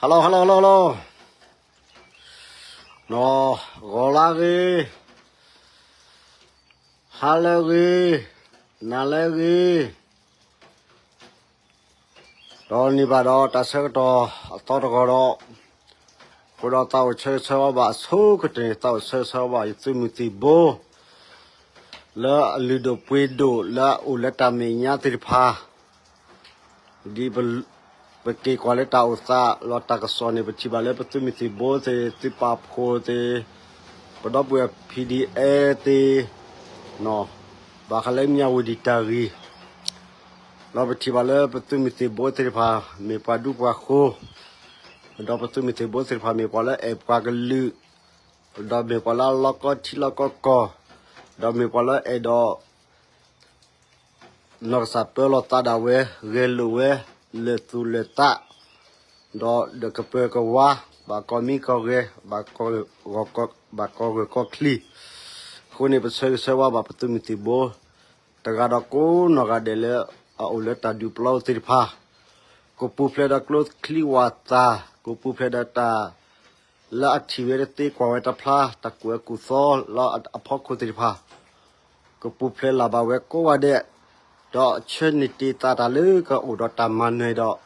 Hello hello hello hello, ဂီၤလၢဂ့ၤ, ဟါလၢဂ့ၤ, နၤလၢဂ့ၤ, ဒီးန့ၢ်ဘၣ်ဒီးတၢ်ဆၢကတီၢ်အသီတဂီၤဒီး, အဃိဒီးသးအိၣ်ဆၢဂ့ၤဆၢဝါဘၣ်အဆိကတၢၢ်န့ၣ် သးအိၣ်ဆၢဂ့ၤဆၢဝါဘၣ်ယသုးမုၢ်သံၣ်ဘိ လၢအလုၢ်ဒိၣ်ပှ့ၤဒိၣ်လၢအအိၣ်လၢတၢ်မဲာ်ညါသ့ၣ်တဖၣ် ဒ်ပ ပက့ၤကွၢ်လၢတၢ်အိၣ်သးလီၤတၢ်ကစီၣ်န့ၣ် ပထံၣ်ဘၣ်လၢပသုးမုၢ်သံၣ်ဘိသ့ၣ် သုးပာ်ဖှိၣ်သ့ၣ်, ပဒီပုၢ်ဝဲၢ် P D F သ့ၣ်, ဘၣ်ဃးလၢမၠၣ်ဝတံၣ်တၢ်ဂ့ၢ်, ဒီးပထံၣ်ဘၣ်လၢပသုးမုၢ်သံၣ်ဘိသ့ၣ်တဖၣ် မ့ၢ်ပှၤဒူပှၤဃိၤ, ဒီးပသုးမုၢ်သံၣ်ဘိသ့ၣ်တဖၣ်မ့ၢ်ပှၤလၢအဲၣ်ပှၤကလုာ်, ဒီးမ့ၢ်ပှၤလၢအလီၢ်ကီထံလီၢ်ကီကီၢ်, ဒီးမ့ၢ်ပှၤလၢအဲၣ်ဒိး နီၢ်ကစၢ်ပၢလီၤသးဒၣ်ဝဲ ဂဲၤလိာ်ဝဲ လၢာ်သူၣ်လၢာ်သး, ဒီးဒီးကပၢၤကဝါ, ဘၣ်ကီၢ်မံကီၢ်ဂဲၤ, ဘၣ်ကီၢ်ဂီၤကီၢ်, ဘၣ်ကီၢ်ဂၢၢ်ကီၢ်ချံ, အဃိန့ၣ် ပဆၢဂ့ၤဆၢဝါဘၣ်ပသုးမုၢ်သံၣ်ဘိ တဂၤဒီးကိးနီၢ်ဂၤဒဲးလၢအအိၣ်လၢတၢ်ဒုးပျီသ့ၣ်တဖၣ်, ကပူၤဖျဲးဒီးကျိချံဝၣ်သၣ်, ကပူၤဖျဲးဒီးတၢ် လၢအထံၣ်ဝဲတသ့ကွၢ်ဝဲတဖျါ တၢ်ကူၣ်အကူၣ်သီလၢအဖီခိၣ်သ့ၣ်တဖၣ်, ကပူၤဖျဲးလၢ်ဘၣ်ဝဲကိးဂၤဒဲး, ဒီးဆၢန့ၢ်တ့ၢ်သးတၢ်လၢကအိၣ်ဒီးတၢ်မၤနၢၤဒီး,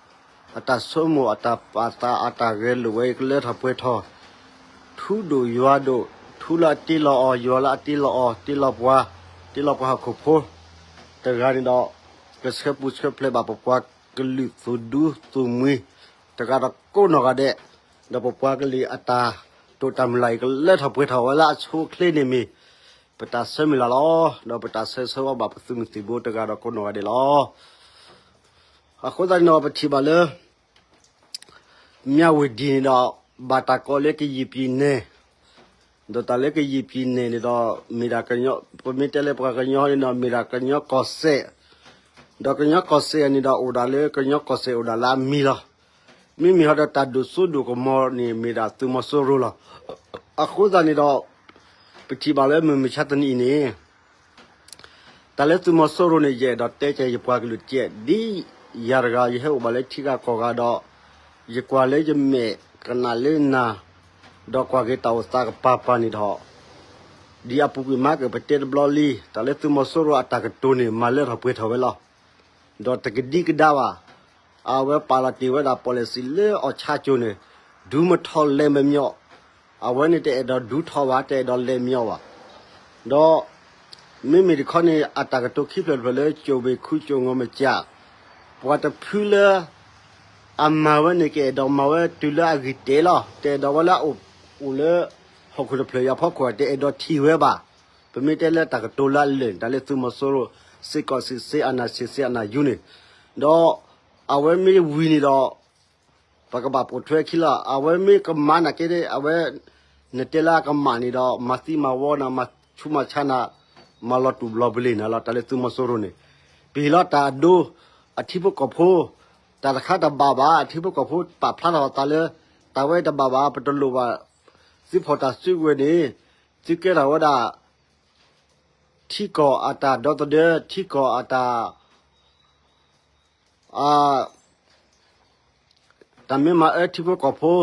အတၢ်ဆိကမိၣ် အတၢ်ပာ်သး အတၢ်ဂဲၤလိာ်ဝဲကလၢထီၣ်ပှဲၤထီၣ်, ထူဒိၣ်ယွၤဒိၣ်, ထူလၢအတ့လီၤအီၤ ယွၤလၢအတ့လီၤအီၤ တ့လီၤပှၤ, တ့လီၤပှၤဟီၣ်ခိၣ်ဖိ, တဂၤန့ၣ်ဒီး ကဆှၢပူၤဆှၢဖျဲးဘၣ်ပပှၤကလုာ်သူၣ်ဒူသူၣ်မှံၤ, တဂၤဒီးကိးနီၢ်ဂၤဒဲး, ဒီးပပှၤကလုာ်အတၢ်တိာ်တၢ်မုၢ်လၢ်အံၤ ကလၢထီၣ်ပှဲၤထီၣ်ဝဲလၢအဆိအချ့န့ၣ်မ့ၢ် ပတၢ်ဆၢမုၢ်လၢ်လီၤ. ဒီးပတၢ်ဆၢဂ့ၤဆၢဝါဘၣ်ပသုးမုၢ်သံၣ်ဘိတဂၤဒီးကိးနီၢ်ဂၤဒဲးလီၤ. အဃိသတးန့ၣ်ဒီး ပထံၣ်ဘၣ်လၢ မၠၣ်ဝတံၣ်န့ၣ်ဒီး ဘၣ်တၢ်ကိးလၢကယံာ်ပံၤနဲၣ်, ဒီးတၢ်လၢကယံာ်ပံၤနဲၣ်န့ၣ်ဒီး မ့ၢ်ဒၣ်ကညီ, ပမ့ၢ်တဲလၢပှၤကညီန့ၣ်ဒီး မ့ၢ်ဒၣ်ကညီကီၢ်စဲၣ်, ဒီးကညီကီၢ်စဲၣ်န့ၣ်ဒီး အိၣ်ဒၣ်လၢကညီကီၢ်စဲၣ်အိၣ်ဒၣ်လၢအမံၤလီၤ. မ့မ့ၢ်ဟီဒီးတၢ်ဒိၣ်စိဒိၣ်ကမီၤန့ၣ် မ့ၢ်ဒၣ်သုးမီၤစိရိၤလီၤ. အဃိသတးန့ၣ်ဒီး ပထံၣ်ဘၣ်လၢမုၢ်မဆါတနံၤအံၤန့ၣ် တၢ်လၢသုးမီၤစိရိၤန့ၣ် ယအဲၣ်ဒိးတဲက့ၤယပှၤကလုာ်တက့ၢ်, ဒ်ယၤတဂၤ ယဟဲအိၣ်ဘၣ်လၢထံဂၤကီၢ်ဂၤဒီး ယကွၢ်လၢယမဲာ်ကနၣ်လၢနၤ, ဒီးကွၢ်က့ၤတၢ်အိၣ်သးကပၤပၤန့ၣ်ဒီး, ဒ်အပူၤကွံာ်မၤကပတဲတဘျီလံ, တၢ်လၢသုးမီၤစိရိၤအတၢ်ကတိၤန့ၣ် မၤလၢထီၣ်ပှဲၤထီၣ်ဝဲလီၤ. ဒီးတကဒံကဒါဘၣ်. အဝဲပာ်လီၤတ့ၢ်ဝဲဒၣ် policy လၢအီၣ်ဆါကၠိန့ၣ်, ဒုးမထီၣ်လဲၤမမျီၣ်, အဝဲန့ၣ်တအဲၣ်ဒိးဒုးထီၣ်ဘၣ်, တအဲၣ်ဒိးလဲၤမမျီၣ်ဘၣ်. ဒီး မ့မ့ၢ်တခီန့ၣ် အတၢ်ကတိၤခံဖျၢၣ်တဖျၢၣ်လၢ ကၠိဘ့ၣ်ခူကၠိငီမကၠး, ပှၤတဖုလၢ အမၤဝဲန့ၣ် ကအဲၣ်ဒိးမၤဝဲတုၤလၢအဂံၢ်တဲာ်လီၤ. တအဲၣ်ဒိးဝဲလၢအအိၣ်လၢ ဟီၣ်ခိၣ်တဖျၢၣ်အံၤအဖီခိၣ် တအဲၣ်ဒိးထံၣ်ဝဲဘၣ်. ပမ့ၢ်တဲလၢတၢ်ကတိၤလၢအလၢာ်န့ၣ် တၢ်လၢသုးမီၤစိရိၤ စ့ၢ်ကီးစ့ၢ် စ့အနၢ်စ့ၢ် စ့အနၢ်ယူန့ၣ်, ဒီးအဝဲမ့ၢ်ဝံၤန့ၣ်ဒီး ပကဘၣ်ပိာ်ထွဲခံလီၤ. အဝဲမ့ၢ်ကမၤနာ်က့ အဝဲ နတဲလၢအကမၣ်န့ၣ်ဒီး မၤသံမၤဝီနၤ, မၤဆူးမၤဆါနၤ, မၤလီၤတူာ်လီၤဘျ့းနၤလီၤ. တၢ်လၢသုးမီၤစိရိၤန့ၣ် ပဟ့ၣ်လီၤတၢ်အဒိ အထံဖိကီၢ်ဖိ, တၢ်တခါတဘၣ်ဘၣ်, အထံဖိကီၢ်ဖိပာ်ဖျါထီၣ်အသးလၢ တၢ်ဝဲတဘၣ်ဘၣ်, ပတလိၣ်ဘၣ် သုဖီၣ်တၢ်စုကဝဲၤန့ၣ် သုကဲထီၣ်ဝဲဒၣ် ထံကီၢ်အတၢ်ဒီသဒၢ, ထံကီၢ်အတၢ် တၢ်မ့ၢ်မၤအၢထံဖိကီၢ်ဖိ,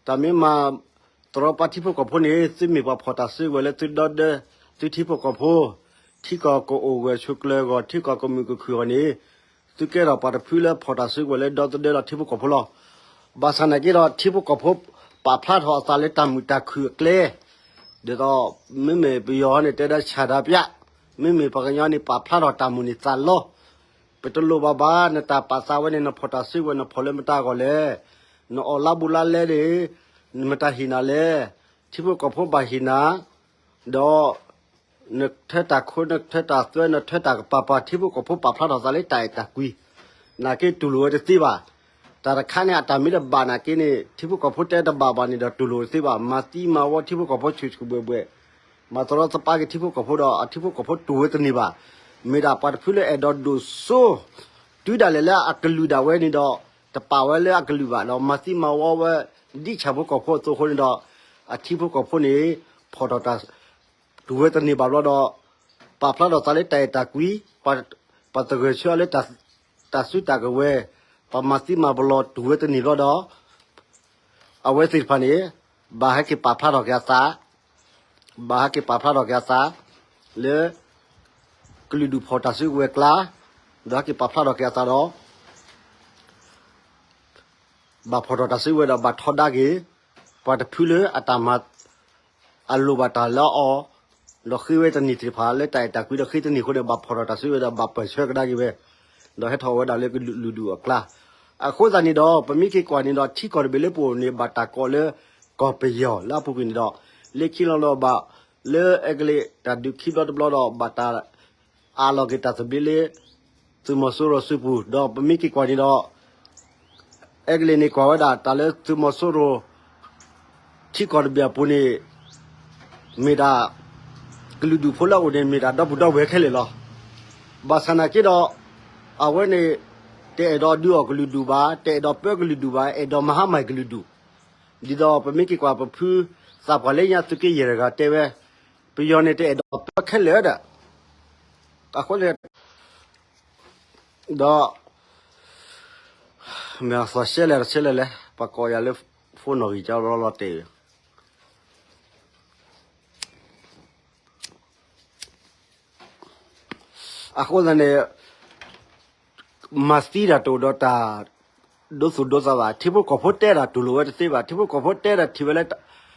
တၢ်မ့ၢ်မၤတရီပာ်ထံဖိကီၢ်ဖိန့ၣ် သုမ့ၢ်ပှၤဖီၣ်တၢ်စုကဝဲၤလၢသုဒီသဒၢ သုထံဖိကီၢ်ဖိ, ထံကီၢ်ကအိၣ်ဂၢၢ်ဆိးကျၢၤအဂီၢ်, ထံကီၢ်ကမုာ်ကခုၣ်အဂီၢ်န့ၣ် သုကဲထီၣ်ပှၤတဖုလၢဖီၣ်တၢ်စုကဝဲၤလၢဒီသဒၢဒီးထံဖိကီၢ်ဖိလီၤ. ဘၣ်ဆၣ်နာ်က့ဒီး ထံဖိကီၢ်ဖိပာ်ဖျါထီၣ်အသးလၢတၢ်မုာ်တၢ်ခုၣ်အကျဲ, ဒ်သိး မ့မ့ၢ်ပယီၤန့ၣ် တဲဒၣ်ဆၣ်ဒါပျး, မ့မ့ၢ်ပှၤကညီန့ၣ် ပာ်ဖျါထီၣ်တၢ်မုာ်န့ၣ်သးလီၤ. ပတလိၣ်ဘၣ်ဘၣ်, နတၢ်ပာ်သးဝဲန့ၣ် နဖီၣ်တၢ်စုကဝဲၤ နဖီၣ်လၢမတၤအဂီၢ်လဲၣ်, နအီၣ်လါဘူးလါလဲန့ၣ် မတၤဟ့ၣ်နၤလဲၣ်, ထံဖိကီၢ်ဖိဘၣ်ဟ့ၣ်နၤ, ဒီး နထၢတၢ်ခိ နထၢတၢ်သွဲ နထၢတၢ်ကပၤပၤ ထံဖိကီၢ်ဖိပာ်ဖျါထီၣ်သးလၢတၢ်အဲၣ်တၢ်ကွံ, နာ်က့တူၢ်လိာ်ဝဲတသ့ဘၣ်. တၢ်တခါန့ၣ် အတၢ်မ့ၢ်တဘၣ်နာ်က့န့ၣ် ထံဖိကီၢ်ဖိတဲတဘၣ်ဘၣ်န့ၣ်ဒီးတူၢ်လိာ်ဝဲတသ့ဘၣ်. မၤသံမၤဝီထံဖိကီၢ်ဖိဆူၣ်ဆူၣ်ဘှဲၣ်ဘှဲၣ်, မၤတရီတပါက့ၤထံဖိကီၢ်ဖိဒီး အထံဖိကီၢ်ဖိတူၢ်ဝဲတန့ၢ်ဘၣ်. မ့ၢ်ဒၣ်ပှၤတဖုလၢအဲၣ်ဒိးဒိၣ်စိ တုၤဒၣ်လဲာ်လၢအကလုာ်ဒၣ်ဝဲန့ၣ်ဒီး တပာ်ဝဲလၢအကလုာ်ဘၣ်ဒီး မၤသံမၤဝီဝဲ ဒ်ဆၣ်ဖိကီၢ်ဖိအသိးအဃိန့ၣ်ဒီး အထံဖိကီၢ်ဖိန့ၣ် ဖီၣ်ထီၣ်တၢ် တူၢ်ဝဲတန့ၢ်ဘၣ်ဘျီဒီး ပာ်ဖျါထီၣ်သးလၢတၢ်အဲၣ်တၢ်ကွံ, ပှၤသဂၢၢ်ဆၢအီၤလၢ တၢ်စုတၢ်ကဝဲၤ, ပှၤမၤသံမၤပလီၢ်တူၢ်ဝဲတန့ၢ်ဘျီဒီး အဝဲသ့ၣ်တဖၣ်န့ၣ် ဘၣ်ဟဲက့ၤပာ်ဖျါထီၣ်က့ၤအသး, ဘၣ်ဟဲက့ၤပာ်ဖျါထီၣ်က့ၤအသး လၢ ကလုာ်ဒူၣ်ဖီၣ်တၢ်စုကဝဲၤကျါ, ဒီးဟဲက့ၤပာ်ဖျါထီၣ်က့ၤအသးဒီး ဘၣ်ဖီၣ်ထီၣ်တၢ်စုကဝဲၤဒီးဘၣ်ထီဒါက့ၤ ပှၤတဖုလၢအတၢ်မၤ အလိၣ်ဘၣ်တၢ်လၢအီၤ, ဒီးဃ့ဝဲတန့ၢ်သ့ၣ်တဖၣ်လၢတၢ်အဲၣ်တၢ်ကွံဒီးဃ့တန့ၢ်အဃိန့ၣ် ဘၣ်ဖီၣ်ထီၣ်တၢ်စုကဝဲၤဒီးဘၣ်ပၢၢ်ဆၢကဒါက့ၤဝဲ, ဒီးဟဲထီၣ်ဝဲဒၣ်လၢကလုာ်ဒူၣ်အကျါ. အဃိသတးန့ၣ်ဒီး ပမ့ၢ်က့ၤကွၢ်န့ၣ်ဒီး ထံကီၢ်တဘ့ၣ်လၢပအိၣ်န့ၣ် ဘၣ်တၢ်ကိးလၢ ကီၢ်ပယီၤလၢအပူၤကွံာ်န့ၣ်ဒီး လၢခံလီၤဒီးဘၣ် လၢအဲကလံးတၢ်ဒုးခံဘျီတဘျီဒီး ဘၣ်တၢ် အးလီၤက့ၤတၢ်သဘျ့လၢ သုးမီၤစိရိၤစုပူၤ, ဒီးပမ့ၢ်က့ၤကွၢ်န့ၣ်ဒီး အဲကလံးန့ၣ်ကွၢ်ဝဲဒၣ် တၢ်လၢသုးမီၤစိရိၤ ထံကီၢ်တဘ့ၣ်အပူၤန့ၣ် မ့ၢ်ဒၣ် ကလုာ်ဒူၣ်ဖိလၢအအိၣ်န့ၣ် မ့ၢ်ဒၣ်ဒီပုၢ်ဒီဝဲၢ်ခဲလၢာ်လီၤ. ဘၣ်ဆၣ်နာ်က့ဒီး အဝဲန့ၣ် တအဲၣ်ဒိးဒုးအီၣ်ကလုာ်ဒူၣ်ဘၣ်, တအဲၣ်ဒိးပၢကလုာ်ဒူၣ်ဘၣ်, အဲၣ်ဒိးမၤဟါမၢ်ကလုာ်ဒူၣ်, ဒ်သိးပမ့ၢ်က့ၤကွၢ်ပဖုသးပှၢ်လၢညါသုးက့ယဲၢ်တဂၤတဲဝဲ, ပယီၤန့ၣ်တအဲၣ်ဒိးပၢခဲလၢာ်ဒီး အဃိန့ၣ် ဒီး မ့ၢ်အသီၣ်ရှဲလဲၣ်တဆဲလဲၣ်လဲၣ် ပှၤကိးယၤလၢ ဖိနီၣ်ဂံၢ်ကၠီလီၤလီၤတဲာ် အဃိသတးန့ၣ် မၤသံတၢ်တအိၣ်ဒီးတၢ်ဒိသူၣ်ဒိသးဘၣ်. ထံဖိကီၢ်ဖိတဲတၢ်တူၢ်လိာ်ဝဲတသ့ဘၣ်. ထံဖိကီၢ်ဖိတဲတၢ်ထံၣ်ဝဲလၢ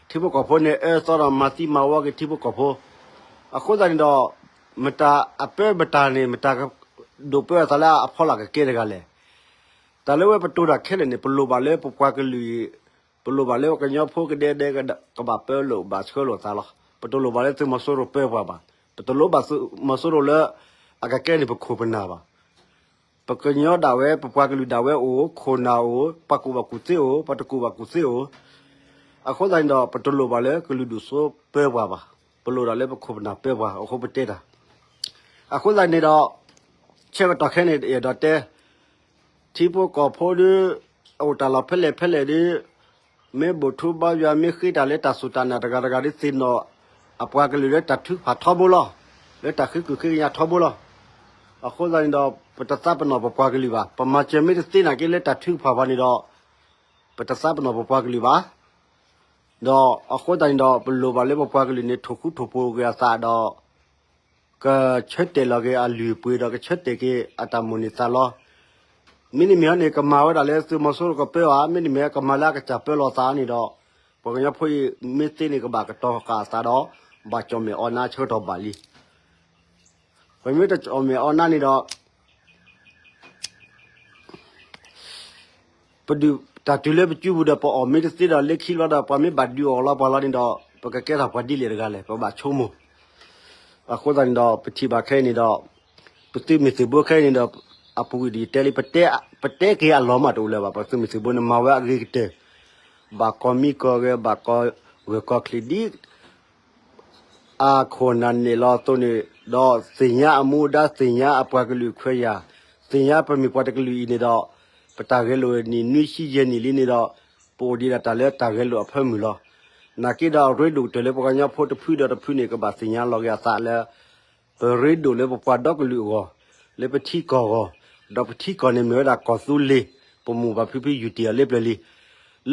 ထံဖိကီၢ်ဖိန့ၣ် အၢသီဒီးမၤသံမၤဝီက့ၤထံဖိကီၢ်ဖိ. အဃိသတးန့ၣ်ဒီး မတၤအပၢမတၤန့ၣ် မတၤကဒိးပၢအသးလၢအဖီလာ်ကကဲတဂၤလဲၣ်. တၢ်လၢဝဲပတိၤတၢ်ခဲလၢာ်န့ၣ် ပလိၣ်ဘၣ်လၢပပှၤကလုာ် ပလိၣ်ဘၣ်လၢပကညီဖိကဒဲကဒဲကဘၣ်ပၢလိာ်ဘၣ်ဆှၢလိာ်သးလီၤ. ပတလိၣ်ဘၣ်လၢသုးမီၤစိရိၤပၢပှၤဘၣ်. ပတလိၣ်ဘၣ်သုးမီၤစိရိၤလၢ အကကဲန့ၣ်ပခိၣ်ပနၢ်ဘၣ်. ပကညီဒၣ်ဝဲ ပပှၤကလုာ်ဒၣ်ဝဲအိၣ်, ခိၣ်နၢ်အိၣ်, ပှၤကူၣ်ဘၣ်ကူၣ်သ့အိၣ်, ပှၤတကူၣ်ဘၣ်ကူၣ်သ့အိၣ်. အဃိသတးန့ၣ်ဒီး ပတလိၣ်ဘၣ်လၢကလုာ်ဒူၣ်စိပၢပှၤဘၣ်. ပလိၣ်ဒၣ်လၢပခိၣ်ပနၢ်ပၢပှၤအဃိပတဲတၢ်. အဃိသတးန့ၣ်ဒီး ဆၢကတီၢ်ခဲအံၤန့ၣ် ယအဲၣ်ဒိးတဲ ထံဖိကီၢ်ဖိဒီး အအိၣ်တၢ်လီၢ်ဖဲလဲၣ်ဖဲလဲၣ်ဒီး မ့ၢ်ဘိၣ်ထူဘါယွၤ မ့ၢ်ဃ့တၢ်လၢတၢ်စူၢ်တၢ်နာ်တဂၤတဂၤဒီး သ့ၣ်နီၣ်အပှၤကလုာ်လၢတၢ်ထုကဖၣ်ထီဘိလီၤ. လၢတၢ်ဃ့ကုၢ်ဃ့ကညးထီဘိလီၤ. အဃိသတးန့ၣ်ဒီး ပတသးပ့ၤနီၣ်ပပှၤကလုာ်ဘၣ်. ပမၤစၢၤမ့ၢ်တသ့နာ်က့လၢတၢ်ထုကဖၣ်ပှၤန့ၣ်ဒီး ပတသးပ့ၤနီၣ်ပပှၤကလုာ်ဘၣ်. ဒီးအဃိသတးန့ၣ်ဒီး ပလိၣ်ဘၣ်လၢပပှၤကလုာ်န့ၣ် ထိၣ်ဃူထိၣ်ဖိးက့ၤအသးဒီး ကဆၢတဲာ်လီၤက့ၤအလုၢ်အပှ့ၤဒီး ကဆၢတဲာ်က့ၤအတၢ်မိၣ်န့ၢ်သးလီ. မ့တမ့ၢ်ဟီန့ၣ် ကမၤဝဲဒၣ်လၢသုးမီၤစိရိၤကပၢအီၤဧါ, မ့တမ့ၢ်ကမၤလၢအကစၢ်ပၢလီၤသးန့ၣ်ဒီး ပှၤကညီဖိအံၤ မ့ၢ်သ့န့ၣ် ကဘၣ်ကတီၤဃာ်အသးဒီး ဘၣ်ကၠီၣ်မဲာ်အီနါဆၢကတီၢ်ဘၣ်လံ. ပမ့ၢ်တကၠီၣ်မဲာ်အီနါန့ၣ်ဒီး ပဒုးတၢ်တုၤလၢပစုပူၤဒီး ပအီၣ်မ့ၢ်တသ့ဒီး လၢခံလီၤဒီး ပှၤမ့ၢ်ဘၣ်ဒုးအီၣ်လီၤပှၤလီၤန့ၣ်ဒီး ပကကဲထီၣ်ပှၤဒ်လဲၣ်တဂၤလဲၣ် ပဘၣ်ဆိကမိၣ်. အဃိသတးန့ၣ်ဒီး ပထံၣ်ဘၣ်ခဲအံၤန့ၣ်ဒီး ပသုးမုၢ်သံၣ်ဘိခဲအံၤန့ၣ်ဒီး အပူၤကွံာ်ဒ်တဲလံ ပတဲက့ၤအလီၢ်မးတအိၣ်လၢၤဘၣ်. ပသုးမုၢ်သံၣ်ဘိန့ၣ် မၤဝဲအဂ့ၤကတၢၢ် ဘၣ်ကီၢ်မံကီၢ်ဂဲၤ ဘၣ်ကီၢ်ဂၢၢ်ကီၢ်ချံးဒ် အခိၣ်နၢ်နဲၣ်လီၤအသိးန့ၣ်ဒီး သ့ၣ်ညါအမူဒါ သ့ၣ်ညါအပှၤကလုာ်ခွဲးယာ် သ့ၣ်ညါပမ့ၢ်ပှၤတကလုာ်အံၤန့ၣ်ဒီး ပတၢ်ဂဲၤလိာ်နံၣ်နွံဆံယဲၢ်နံၣ်လံန့ၣ်ဒီး ပအိၣ်ဒံးဒၣ်တၢ်လၢတၢ်ဂဲၤလိာ်အဖၢမုၢ်လီၤ. နာ်က့ဒီး အရ့ဒိၣ်ကတၢၢ်လၢပှၤကညီဖိတဖုဒီးတဖုန့ၣ် ကဘၣ်သ့ၣ်ညါလီၤက့ၤအသးလၢ ပရ့ဒိၣ်လၢပပှၤဒီကလုာ်အဂီၢ်, လၢပထံကီၢ်အဂီၢ်, ဒီးပထံကီၢ်န့ၣ်မ့ၢ်ဝဲဒၣ်ကီၢ်သူလ့ၤ, ပမိၢ်ပၢ်ဖံဖုယူၤတံၢ်အီၤလၢပျၢၤလံ.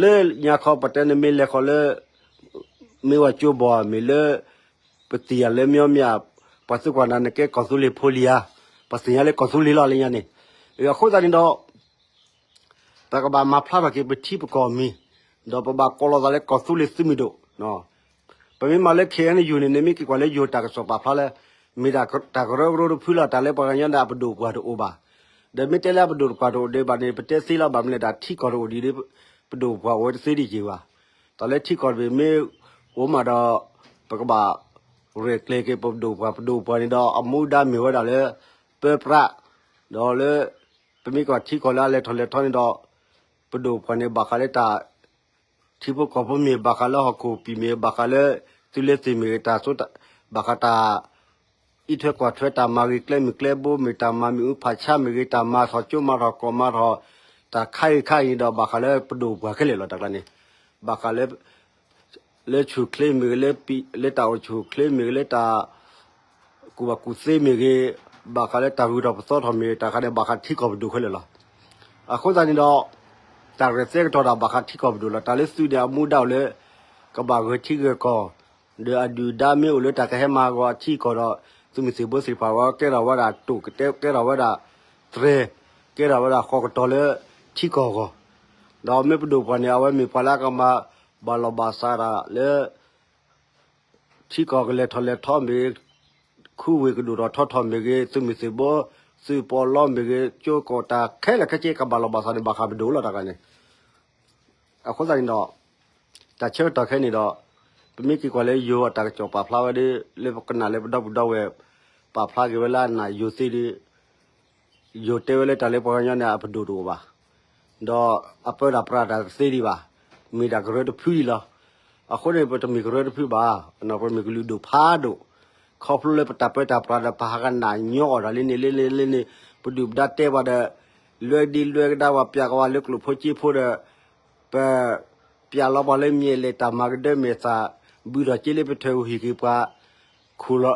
လၢညါခီပတဲန့ၣ်မ့ၢ်လဲၤဃီၤလၢ မ့ၢ်ဝဲကၠိဘီၣ်မ့ၢ်လၢ ပသံၣ်ယၤလၢမ့ၢ်အီမ့ၢ်ဧါ, ပှၤသံကွၢ်နၤနကဲကီၢ်သူလ့ၤဖိလံဧါ, ပသ့ၣ်ညါလၢကီၢ်သူလ့ၤလီၤလၢညါန့ၣ်. အဃိသတးန့ၣ်ဒီး ပကဘၣ်မၤဖျါထီၣ်က့ၤပထံပကီၢ်မံၤ, ဒီးပဘၣ်ကိးလီၤသးလၢကီၢ်သူလ့ၤသုးမုၢ်ဒိၣ်. ပမ့ၢ်မၤလၢ ခ့ၣ်အဲၣ်ယူၣ်န့ၣ် နမ့ၢ်က့ၤကွၢ်လၢယိၤတၢ်ကစီၣ်ပာ်ဖျါလၢ မ့ၢ်တၢ်ကရၢကရိတဖုလီၤ. တၢ်လၢပှၤကညီန့ၣ် အပဒိၣ်ပပှၢ်တအိၣ်ဘၣ်. ဒီးမ့ၢ်တဲလၢအပဒိၣ်ပပှၢ်တအိၣ်ဒံးဘၣ်န့ၣ် ပတဲသ့လီၤ. ဘၣ်မနုၤလဲၣ် တၢ်ထံကီၢ်တအိၣ်ဒံးဒီး ပဒိၣ်ပပှၢ်အိၣ်ဝဲတသ့ဒံးက့ၤဘၣ်. တၢ်လၢထံကီၢ်တဘ့ၣ်မ့ၢ်အိၣ်မးဒီး ပကဘၣ် ရဲၣ်ကျဲၤက့ၤပဒိၣ်ပပှၢ်, ပဒိၣ်ပပှၢ်န့ၣ်ဒီး အမူဒါမ့ၢ်ဝဲဒၣ်လၢ ပၢပြး, ဒီးလၢ ပမ့ၢ်ကွၢ်ထံကီၢ်လၢအလဲၤထီၣ်လဲၤထီန့ၣ်ဒီး ပဒိၣ်ပပှၢ်န့ၣ် ဘၣ်ဃးလၢတၢ် ထံဖိကီၢ်ဖိမ့ၢ်ဂ့ၤ, ဘၣ်ဃးလၢဟီၣ်ခိၣ်ပံာ်မ့ၢ်ဂ့ၤ, ဘၣ်ဃးလၢ သုးလၢသ့ၣ်မ့ၢ်ဂ့ၤ, တၢ်စိတၢ်, ဘၣ်ဃးတၢ် အံးထွဲကွၢ်ထွဲ တၢ်မၤဂ့ၤကျဲမုၢ်ကျဲဘိမ့ၢ်ဂ့ၤ, တၢ်မၤမ့ၣ်အူဖးဆါမ့ၢ်ဂ့ၤ, တၢ်မၤထီၣ်ကၠိမၤထီၣ်ကီၢ်မၤထီၣ် တၢ်ခါဂ့ၤခါအံၤန့ၣ်ဒီး ဘၣ်ဃးလၢပဒိၣ်ပပှၢ်ခဲလၢာ်လီၤ. တၢ်ကျါန့ၣ် ဘၣ်ဃးလၢ လၢဆူၣ်ချ့မ့ၢ်ဂ့ၤ, လၢတၢ်အိၣ်ဆူၣ်အိၣ်ချ့မ့ၢ်ဂ့ၤ, လၢတၢ်ကူၣ်ဘၣ်ကူၣ်သ့မ့ၢ်ဂ့ၤ, ဘၣ်ဃးလၢတၢ်ဂုၤထီၣ်ပသီထီၣ်မ့ၢ်ဂ့ၤ, တၢ်ခါန့ၣ် ဘၣ်ဃးထံကီၢ်ပဒိၣ်ခဲလၢာ်လီၤ. အဃိသတးန့ၣ်ဒီး တၢ်ရဲၣ်သဲကတီၤတၢ်ဘၣ်ဃးထံကီၢ်ပဒိၣ်လီၤ. တၢ်လၢသုးန့ၣ် အမူဒါအိၣ်လၢ ကဘၣ်ဂဲၤထံဂဲၤကီၢ်, ဒီးအဒုၣ်ဒါမ့ၢ်အိၣ်လၢတၢ်ကဟဲမၤဂီၤအထံအကီၢ်ဒီး သုးမုၢ်သံၣ်ဘိသ့ၣ်တဖၣ်ဝဲ ကဲထီၣ်ဝဲဒၣ်တိာ်ကတဲ ကဲထီၣ်ဝဲဒၣ်သရဲၤ, ကဲထီၣ်ဝဲဒၣ်ဃီကတီၤလၢထံကီၢ်အဂီၢ်, ဒီးမ့ၢ်ပဒိၣ်ပှၤန့ၣ် အဝဲမ့ၢ်ပှၤလၢအကမၤဘၣ်လီၢ်ဘၣ်စးတၢ်လၢ ထံကီၢ်ကလဲၤထီၣ်လဲၤထီမ့ၢ်ဂ့ၤ, ခူဝ့ၢ်ကဒိၣ်ထီၣ်ထီထီၣ်မ့ၢ်ဂ့ၤ, သုးမုၢ်သံၣ်ဘိ, သုးပီးလီမ့ၢ်ဂ့ၤ, ကၠိကီၢ်တၢ်ခဲလၢာ်ခဲဆ့ ကဘၣ်လီၢ်ဘၣ်စးန့ၣ် ဘၣ်ဃးပဒိၣ်လီၤတၢ်ဂၤန့ၣ်. အဃိသတးန့ၣ်ဒီး တၢ်ဆၢကတီၢ်ခဲအံၤန့ၣ်ဒီး ပမ့ၢ်က့ၤကွၢ်လၢယိၤအတၢ်ကစီၣ်ပာ်ဖျါဝဲဒၣ် လၢပကနၣ်လၢပဒီပုၢ်ဒီဝဲၢ် ပာ်ဖျါက့ၤဝဲလၢအနၢ်ယိၤသ့ဒီး ယိၤတဲဝဲလၢတၢ်လၢပှၤကညီန့ၣ် အပဒိၣ်တအိၣ်ဘၣ်, ဒီးအပၢတၢ်ပြးတၢ်တသ့ဒံးဘၣ်, မ့ၢ်ဒၣ်ကရၢတဖုဒံးလီၤ. အဃိန့ၣ် ပတမ့ၢ်ကရၢတဖုဘၣ်, ပမ့ၢ်ကလုာ်ဒူၣ်ဖးဒိၣ်, ခီဖျိလၢပတၢ်ပၢတၢ်ပြးဒီး ပဟးကနၣ်ညီအီၤတၢ်လံန့ၣ်လံန့ၣ်လံန့ၣ်, ပဒုၣ်ပဒါတဲပှၤဒီး လွဲကဒံလွဲကဒါ ပှၤပျးကဝဲလၢကျိၣ်ဖိစ့ဖိဒီး ပ ပျးလီၤပှၤလၢမ့ၢ်လဲၤတၢ်မၤကဒၢမဲာ်သၣ်, ဘုးထီၣ်က့လၢပထၢၣ်ဟူးဟံၣ်က့ၤပှၤ, ခိၣ်လီၤ,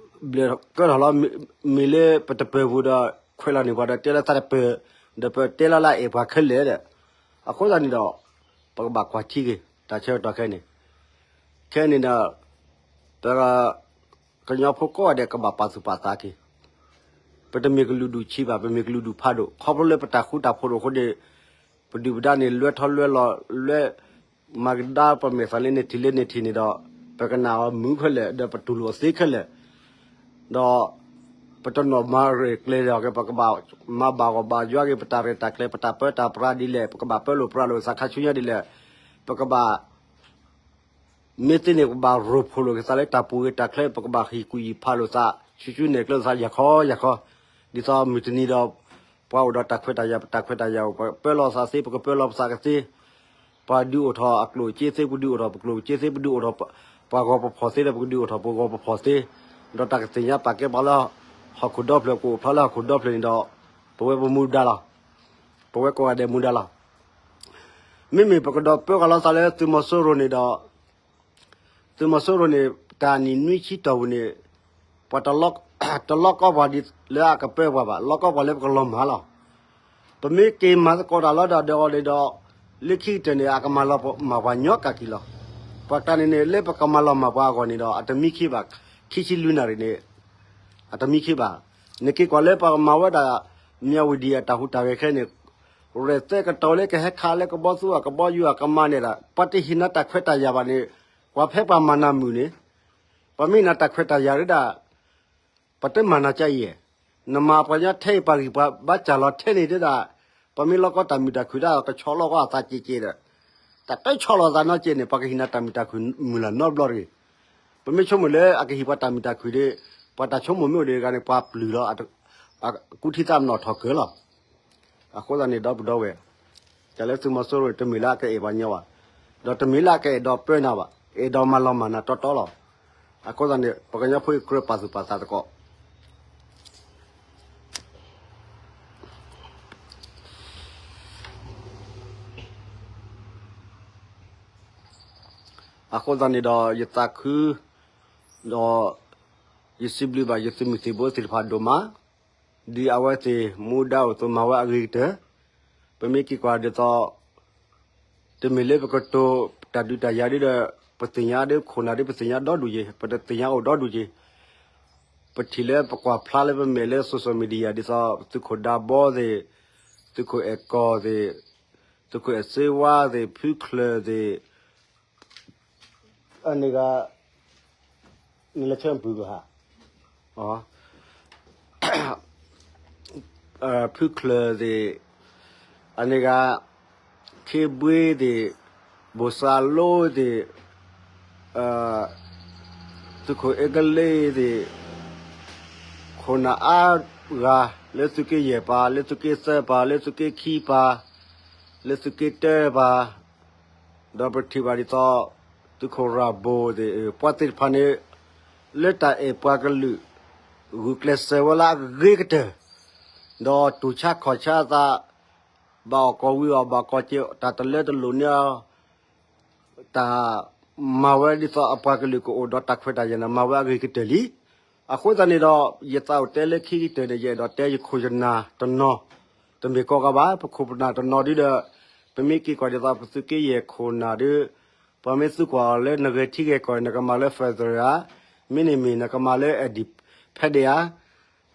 ဘျၢၣ်ကၢထီၣ်လီၤ, မ့ၢ်လၢပတပၢၢ်ပူၤဒီး ခွဲးလီၤန့ၢ်ပှၤဒီးတဲလၢသးတပၢၢ်, ဒီးပတဲလီၤလၢအအဲၣ်ပှၤခဲလၢာ်ဒီး, အဃိသတးန့ၣ်ဒီး ပကဘၣ်ကွၢ်ထံက့ၤ တၢ်ဆၢကတီၢ်ခဲအံၤန့ၣ်, ခဲအံၤန့ၣ်ဒီး ပ ကညီဖိကိးဂၤဒဲးကဘၣ်ပာ်သူၣ်ပာ်သးက့ၤ, ပတမ့ၢ်ကလုာ်ဒူၣ်ဆံးဘၣ်, ပမ့ၢ်ကလုာ်ဒူၣ်ဖးဒိၣ်, ခီဖျိလၢပတၢ်ဃူတၢ်ဖိးဒိၣ်အဃိန့ၣ် ပဒုၣ်ပဒါန့ၣ် လွဲထီၣ်လွဲလီၤ, လွဲမၤကဒါပမဲာ်သၣ်လၢန့ၣ်ထံးလၢန့ၣ်ထံးန့ၣ်ဒီး ပကနၣ်အီၤမုာ်ခဲလၢာ် ဒီးပတူၢ်လိာ်အီၤသ့ခဲလၢာ်, ဒီး ပတနီၣ်မၤရဲၣ်ကျဲၤလီၤက့ၤ ပကဘၣ်မၤဘၣ်ဂီၢ်ဘၣ်ယွၤက့ၤ ပတၢ်ရဲၣ်တၢ်ကျဲၤ ပတၢ်ပၢတၢ်ပြးဒ်လဲၣ်, ပကဘၣ်ပၢလိာ်ပြးလိာ်သးခါဆူညါဒ်လဲၣ်, ပကဘၣ် မ့ၢ်သ့န့ၣ် ပကဘၣ်ရိၣ်ဖှိၣ်လိာ်က့ၤသးလၢတၢ်ပူၤဂ့ၤတၢ်ချၢ, ပကဘၣ်ဟံးကူၣ်ယံာ်ဖးလိာ်သး ဆူၣ်ဆူၣ်န့ၣ်ကျဲလိာ်သး ယၤခီယၤခီ, ဒ်သိးမုၢ်တနံၤဒီး ပှၤအိၣ်ဒီးတၢ်ခွဲးတၢ်ယာ် ပတၢ်ခွဲးတၢ်ယာ်အိၣ် ပပၢလီၤသးသ့ ပကပၢလီၤပသးကသ့, ပှၤဒုးအိၣ်ထီၣ်အကျိၣ်အစ့သ့ ပဒုးအိၣ်ထီၣ်ပကျိၣ်ပစ့သ့, ပဒုးအိၣ်ထီၣ်ပှၤဂီၤပဖီၣ်သ့ဒီး ပကဒုးအိၣ်ထီၣ်ပဂီၤပဖီၣ်သ့, ဒီးတၢ်ကသ့ၣ်ညါပာ်ကဲပှၤလၢ ဟီၣ်ခိၣ်ဒီဖျၢၣ် ကအိၣ်ဖျါလၢဟီၣ်ခိၣ်ဒီဖျၢၣ်န့ၣ်ဒီး ပဝဲပမူဒါလီၤ. ပဝဲကိးဂၤဒဲးမူဒါလီၤ. မ့မ့ၢ်ပကဒီးပၢဃာ်လီၤသးလၢသုးမီၤစိရိၤန့ၣ်ဒီး သုးမီၤစိရိၤန့ၣ် တၢ်နံၣ်နွံဆံတီၢ်ပူၤန့ၣ် ပှၤတလီကီပှၤဒ်လၢအကပၢပှၤဘၣ်, လီကီပှၤလၢပကလီၤမၢ်လီၤ. ပမ့ၢ်က့ၤမၤသကိးတၢ်လီၤဒီးဒီးအီၤန့ၣ်ဒီး လၢခံကတၢၢ်န့ၣ် အကမၤလီၤမၢ်ပှၤညီကးက့ၤလီၤ. ပှၤတၢ်န့ၣ်န့ၣ် လၢပကမၤလီၤမၢ်ပှၤအဂီၢ်န့ၣ်ဒီး အတမံခ့ဘၣ်, ခံဆံလွံၢ်နၣ်ရံၣ်န့ၣ် အတမံခ့ဘၣ်. နက့ၤကွၢ်လၢပှၤကမၤဝဲဒၣ် မၠၣ်ဝတံၤအတၢ်ဟူးတၢ်ဂဲၤခဲန့ၣ် ရဲၣ်သဲကတီၤလၢကဟဲခးလၢကဘီသူအကဘီယူၤအကမၤန့ၣ်ဒီး ပှၤတဟ့ၣ်နၤတၢ်ခွဲးတၢ်ယာ်ဘၣ်န့ၣ် ပှၤဖဲပှၤမၤနၤမုာ်န့ၣ် ပှၤမ့ၢ်နၤတၢ်ခွဲးတၢ်ယာ်ဒၣ် ပှၤတမၤနၤကါအံၤ, နမၤပှၤညီထဲအံၤ ပှၤဂံၢ်ပှၤဘါစၢ်လီၤထဲန့ၣ်ဒၣ်, ပှၤမ့ၢ်လီကီတၢ်မုာ်တၢ်ခုၣ်ဒၣ် ကဆီလီၤကီအသးက့ၤက့ၤဒီး, တၢ်တဆီလီၤသးနီက့ၤန့ၣ် ပှၤကဟ့ၣ်နၤတၢ်မုာ်တၢ်ခုၣ်မုၢ်လၢ်နီတဘျီတဂ့ၤ. ပမ့ၢ်ဆိကမိၣ်လၢအကဟ့ၣ်ပှၤတၢ်မုာ်တၢ်ခုၣ်ဒီး ပှၤတၢ်ဆိကမိၣ်မ့ၢ်အိၣ်ဒီးဂၤန့ၣ် ပှၤပျုၢ်လီၤ, ကူထံသးနီၣ်ထီၣ်ကၢၤလီၤ. အဃိသတးန့ၣ် ဒီပုၢ်ဒီဝဲၢ်, တၢ်လၢသုးမီၤစိရိၤတမ့ၢ်လၢအကအဲၣ်ပှၤညီဘၣ်, ဒီးတမ့ၢ်လၢအကအဲၣ်ဒိးပၢနၤဘၣ်, အဲၣ်ဒိးမၤလီၤမၢ်နၤတီတီလီၤ. အဃိသတးန့ၣ် ပှၤကညီဖိအံၤကြၢးပာ်သူၣ်ပာ်သးသကိး အဃိသတးန့ၣ်ဒီး ယသးခု ဒီး ယစံးဘျုးဘၣ်ယသုးမုၢ်သံၣ်ဘိသ့ၣ်တဖၣ်ဒိၣ်မး, ဒ်အဝဲသ့ၣ်မူဒါအိၣ်သိးမၤဝဲအဂ့ၤကတၢၢ်, ပမ့ၢ်က့ၤကွၢ်ဒ်သိး တမ့ၢ်လၢပကတိၤတၢ်ဒုးတၢ်ယၤဒ်ဒီး ပသ့ၣ်ညါဒ်ခိၣ်နၢ်ဒ်ပသ့ၣ်ညါဒီဒူၣ်က့ၤ, ပတသ့ၣ်ညါအိၣ်ဒီဒူၣ်က့ၤ, ပထံၣ်လၢပကွၢ်ဖျါလၢပမဲာ်လၢ social media ဒ်သိး သုးခိၣ်ဒးဘီသ့ၣ်, သုးခိၣ်အဲၣ်ကီၢ်သ့ၣ်, သုးခိၣ်အဲၣ်စ့ဝါသ့ၣ်, ဖုချၢၣ်သ့ၣ်, အန့ၣ်ဂၤ နလဲၤဆၢပူၤကဟး ဖုချၢၣ်သ့ၣ်, အန့ၣ်ဂၤ ခ့ဘှ့သ့ၣ်, ဘိၣ်စၢ်လိသ့ၣ်, သုးခိၣ်အ့ကလ့သ့ၣ်, ခိၣ်နၢ်အါဂၤ လၢသုးက့ယဲၢ်ပၤ, လၢသုးက့သၢပၤ, လၢသုးက့ခံပၤ, လၢသုးက့တၢပၤ, ဒီးပထံၣ်ဘၣ်ဒ်သိး သုးခိၣ်ရၤဘိသ့ၣ်, ပှၤသ့ၣ်တဖၣ်န့ၣ် လၢတၢ်အဲၣ်ပှၤကလုာ် ဂုာ်ကျဲးစၢးဝဲလၢအဂ့ၤကတၢၢ်, ဒီးတူၢ်ဆါခီၣ်ဆါအသး, ဘၣ်အီၣ်ကီၢ်ဝံၤအီၣ် ဘၣ်ကီၢ်က့ၤ တၢ်တလၢတလိၣ်န့ၢ်အီၤ တၢ်မၤဝဲဒ်သိးအပှၤကလုာ်ကအိၣ်ဒီးတၢ်ခွဲးတၢ်ယာ်န့ၣ် မၤဝဲအဂ့ၤကတၢၢ်လံ. အဃိသတးန့ၣ်ဒီး ယသးအိၣ်တဲလၢခံကတၢၢ်န့ၣ် ယအဲၣ်ဒိးတဲယခိၣ်ယနၢ်တနီၤ, တမ့ၢ်ကိးဂၤဘၣ်, ပခိၣ်ပနၢ်တနီၤဒ်ဒီး ပမ့ၢ်က့ၤကွၢ်ဒ်သိးပသုးက့ယဲၢ်ခိၣ်နၢ်ဒီး ပှၤမ့ၢ်သုးကွၢ်အီၤလၢနဂဲၤထံဂဲၤကီၢ် နကမၤလၢ federal ဧါ, မ့တမ့ၢ်နကမၤလၢ independent ဧါ,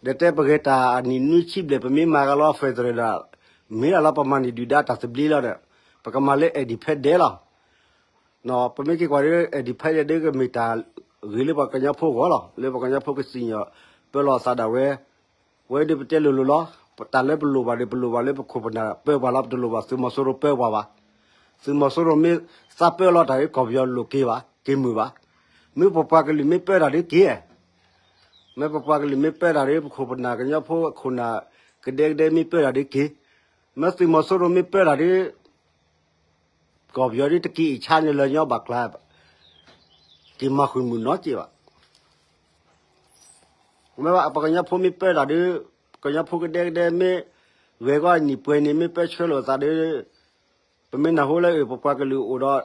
ဒီးတဲပဂဲၤတၢ်အနံၣ်နွံဆံဘျဲၣ် ပမ့ၢ်မၤဂ့ၤလီၤ federal ဒီး မ့ၢ်ဒၣ်လီၤပမၤန့ၢ်ဒုၣ်ဒါတၢ်သဘျ့လီၤဒီး ပကမၤလၢ independent လီၤ. ပမ့ၢ်က့ၤကွၢ်ဒီး independent ဒီးကမ့ၢ်တၢ်ဂ့ၤလၢပှၤကညီဖိအဂီၢ်လီၤ. လၢပှၤကညီဖိကစံၣ်ညီၣ်ပၢလီၤသးဒၣ်ဝဲ ဝဲဒၣ်ပတဲလိၤလိၤလီၤ. တၢ်လၢပလိၣ်ဘၣ်ဒီး ပလိၣ်ဘၣ်လၢပခိၣ်ပနၢ်ပၢပှၤလီၤ. ပတလိၣ်ဘၣ် သုးမီၤစိရိၤပၢပှၤဘၣ်. သုးမီၤစိရိၤမ့ၢ်သးပၢလီၤတၢ်ဒီး ကီၢ်ပယီၤလိၣ်က့ၤဘၣ် က့ၤမုာ်ဘၣ်. မ့ၢ်ပပှၤကလုာ်မ့ၢ်ပၢတၢ်ဒီးက့ၤ မ့ၢ်ပပှၤကလုာ်မ့ၢ်ပၢတၢ်ဒီး ပခိၣ်ပနၢ်ကညီဖိခိၣ်နၢ်ကဒဲကဒဲမ့ၢ်ပၢတၢ်ဒီးက့ၤ, မ့ၢ်သုးမီၤစိရိၤမ့ၢ်ပၢတၢ်ဒီး ကီၢ်ပယီၤဒ်တက့ၤအံၤဆါန့ၣ်လၢညီဘၣ်ကျါ က့ၤမၤဃုာ်မုာ်နီတစဲးဘၣ်. မ့ၢ်ပှၤကညီဖိမ့ၢ်ပၢတၢ်ဒီး ကညီဖိကဒဲကဒဲမ့ၢ်ဂဲၤဂီၢ်နံၣ်ပှဲၤန့ၣ် မ့ၢ်ပၢဆှၢလိာ်သးဒီး ပမ့ၢ်နၢ်ဟူလၢအပပှၤကလုာ်အိၣ်ဒီး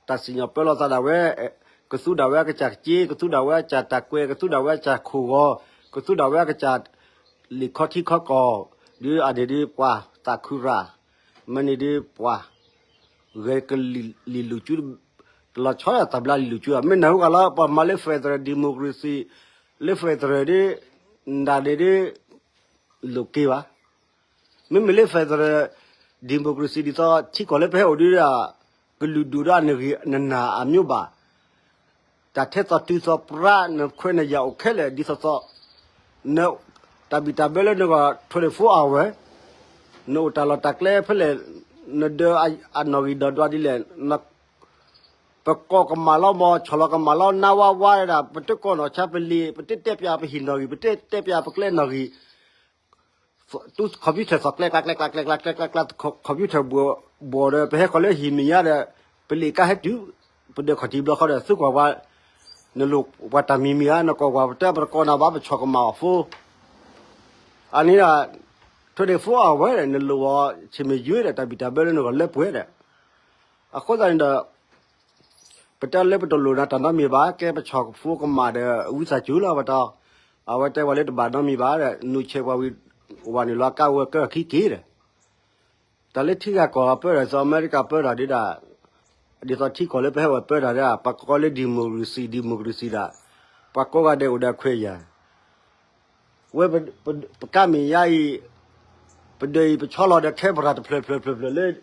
တၢ်စံၣ်ညီၣ်ပၢလီၤသးဒၣ်ဝဲ ကသူဒၣ်ဝဲအကစၢ်က့, ကသူဒၣ်ဝဲအကစၢ်တၢ်ကွဲး, ကသူဒၣ်ဝဲအကစၢ်ခိၣ်ဂီၤ, ကသူဒၣ်ဝဲအကစၢ်လံာ်ခီထံခီကီၢ်, ဒ်အန့ၣ်ဒ်ပှၤသးခုရၣ်, မ့ၢ်န့ၣ်ဒ်ပှၤ ဂဲၤကလံာ်လူၤကူ, တလီၤဆီဒၣ်တၢ်ဘျါလံာ်လူၤကူဘၣ်. မ့ၢ်နၢ်ဟူဂၤလၢ ပှၤမၤလၢ federal democracy လၢ federal ဒ် နဒၣ်န့ၣ်ဒ် လိၣ်က့ၤဘၣ်. မ့မ့ၢ်လၢ federal democracy ဒ်သိး ထံကီၢ်လၢပဟဲအိၣ်ဒ်ဒီး ကလုာ်ဒူၣ်ဒီးနဂ့ၤနနၢ်အမျိုးဘၣ် တၢ်ထဲသိးတုၤသိးပြး နခွဲးနယာ်အိၣ်ခဲလၢာ်ဒ်သိးသိး, တၢ်ဘံၣ်တၢ်ဘၢလၢနဂီၢ် twenty-four hour, နအိၣ်တၢ်လီၢ်တၢ်ကျဲဖဲလဲၣ်, နဒၢအနီၣ်ဂံၢ်ဒီးဒွးဒ်လဲၣ်, ပကိးကမၣ်လီၤမး ဆီၣ်လီၤကမၣ်လီၤ နါဝါဝါဒၣ် ပတကိးနီၣ်ဆါပလံာ်, ပတတဲပၠးပဟံၣ်နီၣ်ဂံၢ်, ပတတဲပၠးပကျဲနီၣ်ဂံၢ် computer သီၣ်ကျဲကျဲကျဲကျဲကျဲကျဲကျဲကျဲ, computer ဘှီၣ်ဒီး ပဟဲဃီၤလၢဟံၣ်မဲာ်ညါဒီး ပလံာ်ကါဟဲတုၤ, ပဒၢးခီၣ်ထံးဘျီဃီဒီး သုကွၢ်ပှၤ, နလိၣ်ပှၤတၢ်မံၤမံၤဧါ, နကိးကွၢ်ပတဲ ပတကိးနၤဘၣ် ပဆီၣ်ကမၣ်အီၤဖိ, အန့ၣ်ဒီး twenty-four hour ဒီး နလိၣ်အီၤ ဆ့ၣ်မ့ၢ်ယွ့ဒီး တၢ်ဘံၣ်တၢ်ဘၢလၢနဂီၢ်လၢပှဲၤဒီး, အဃိသတးန့ၣ်ဒီး ပတဲလၢပတလိၣ်နၤတၢ်နီတမံၤဘၣ်, ကဲပဆီၣ်ဖိကမၣ်ဒီး ဝံသးစူၤလီၤပတီၢ်, အဝဲတဲပှၤလၢတဘၣ်နီတမံၤဘၣ်ဒီး နူၢ်ဆဲးပှၤဝံၤ ဝၤနုာ်လီၤကါဝဲကၢၢ်ခံက့ၤဒီး, တၢ်လၢထံဂၤကီၢ်ဂၤပၢတၢ် ဒ်သိးအမဲရကၤပၢတၢ်ဒ်ဒၣ်, ဒ်သိးထံကီၢ်လၢပဟဲဝဲပၢတၢ်ဒၣ် ပှၤကိးလၢ democracy democracy ဒၣ်, ပှၤကိးဂၤဒဲးအိၣ်ဒီးခွဲးယာ် ဝဲ ပကါမဲာ်ညါအံၤ, ပဒၢးအံၤ ပဆီလီၤဒီး camera တဖျၢၣ်ဖျၢၣ်ဖျၢၣ်ဖျၢၣ်လၢ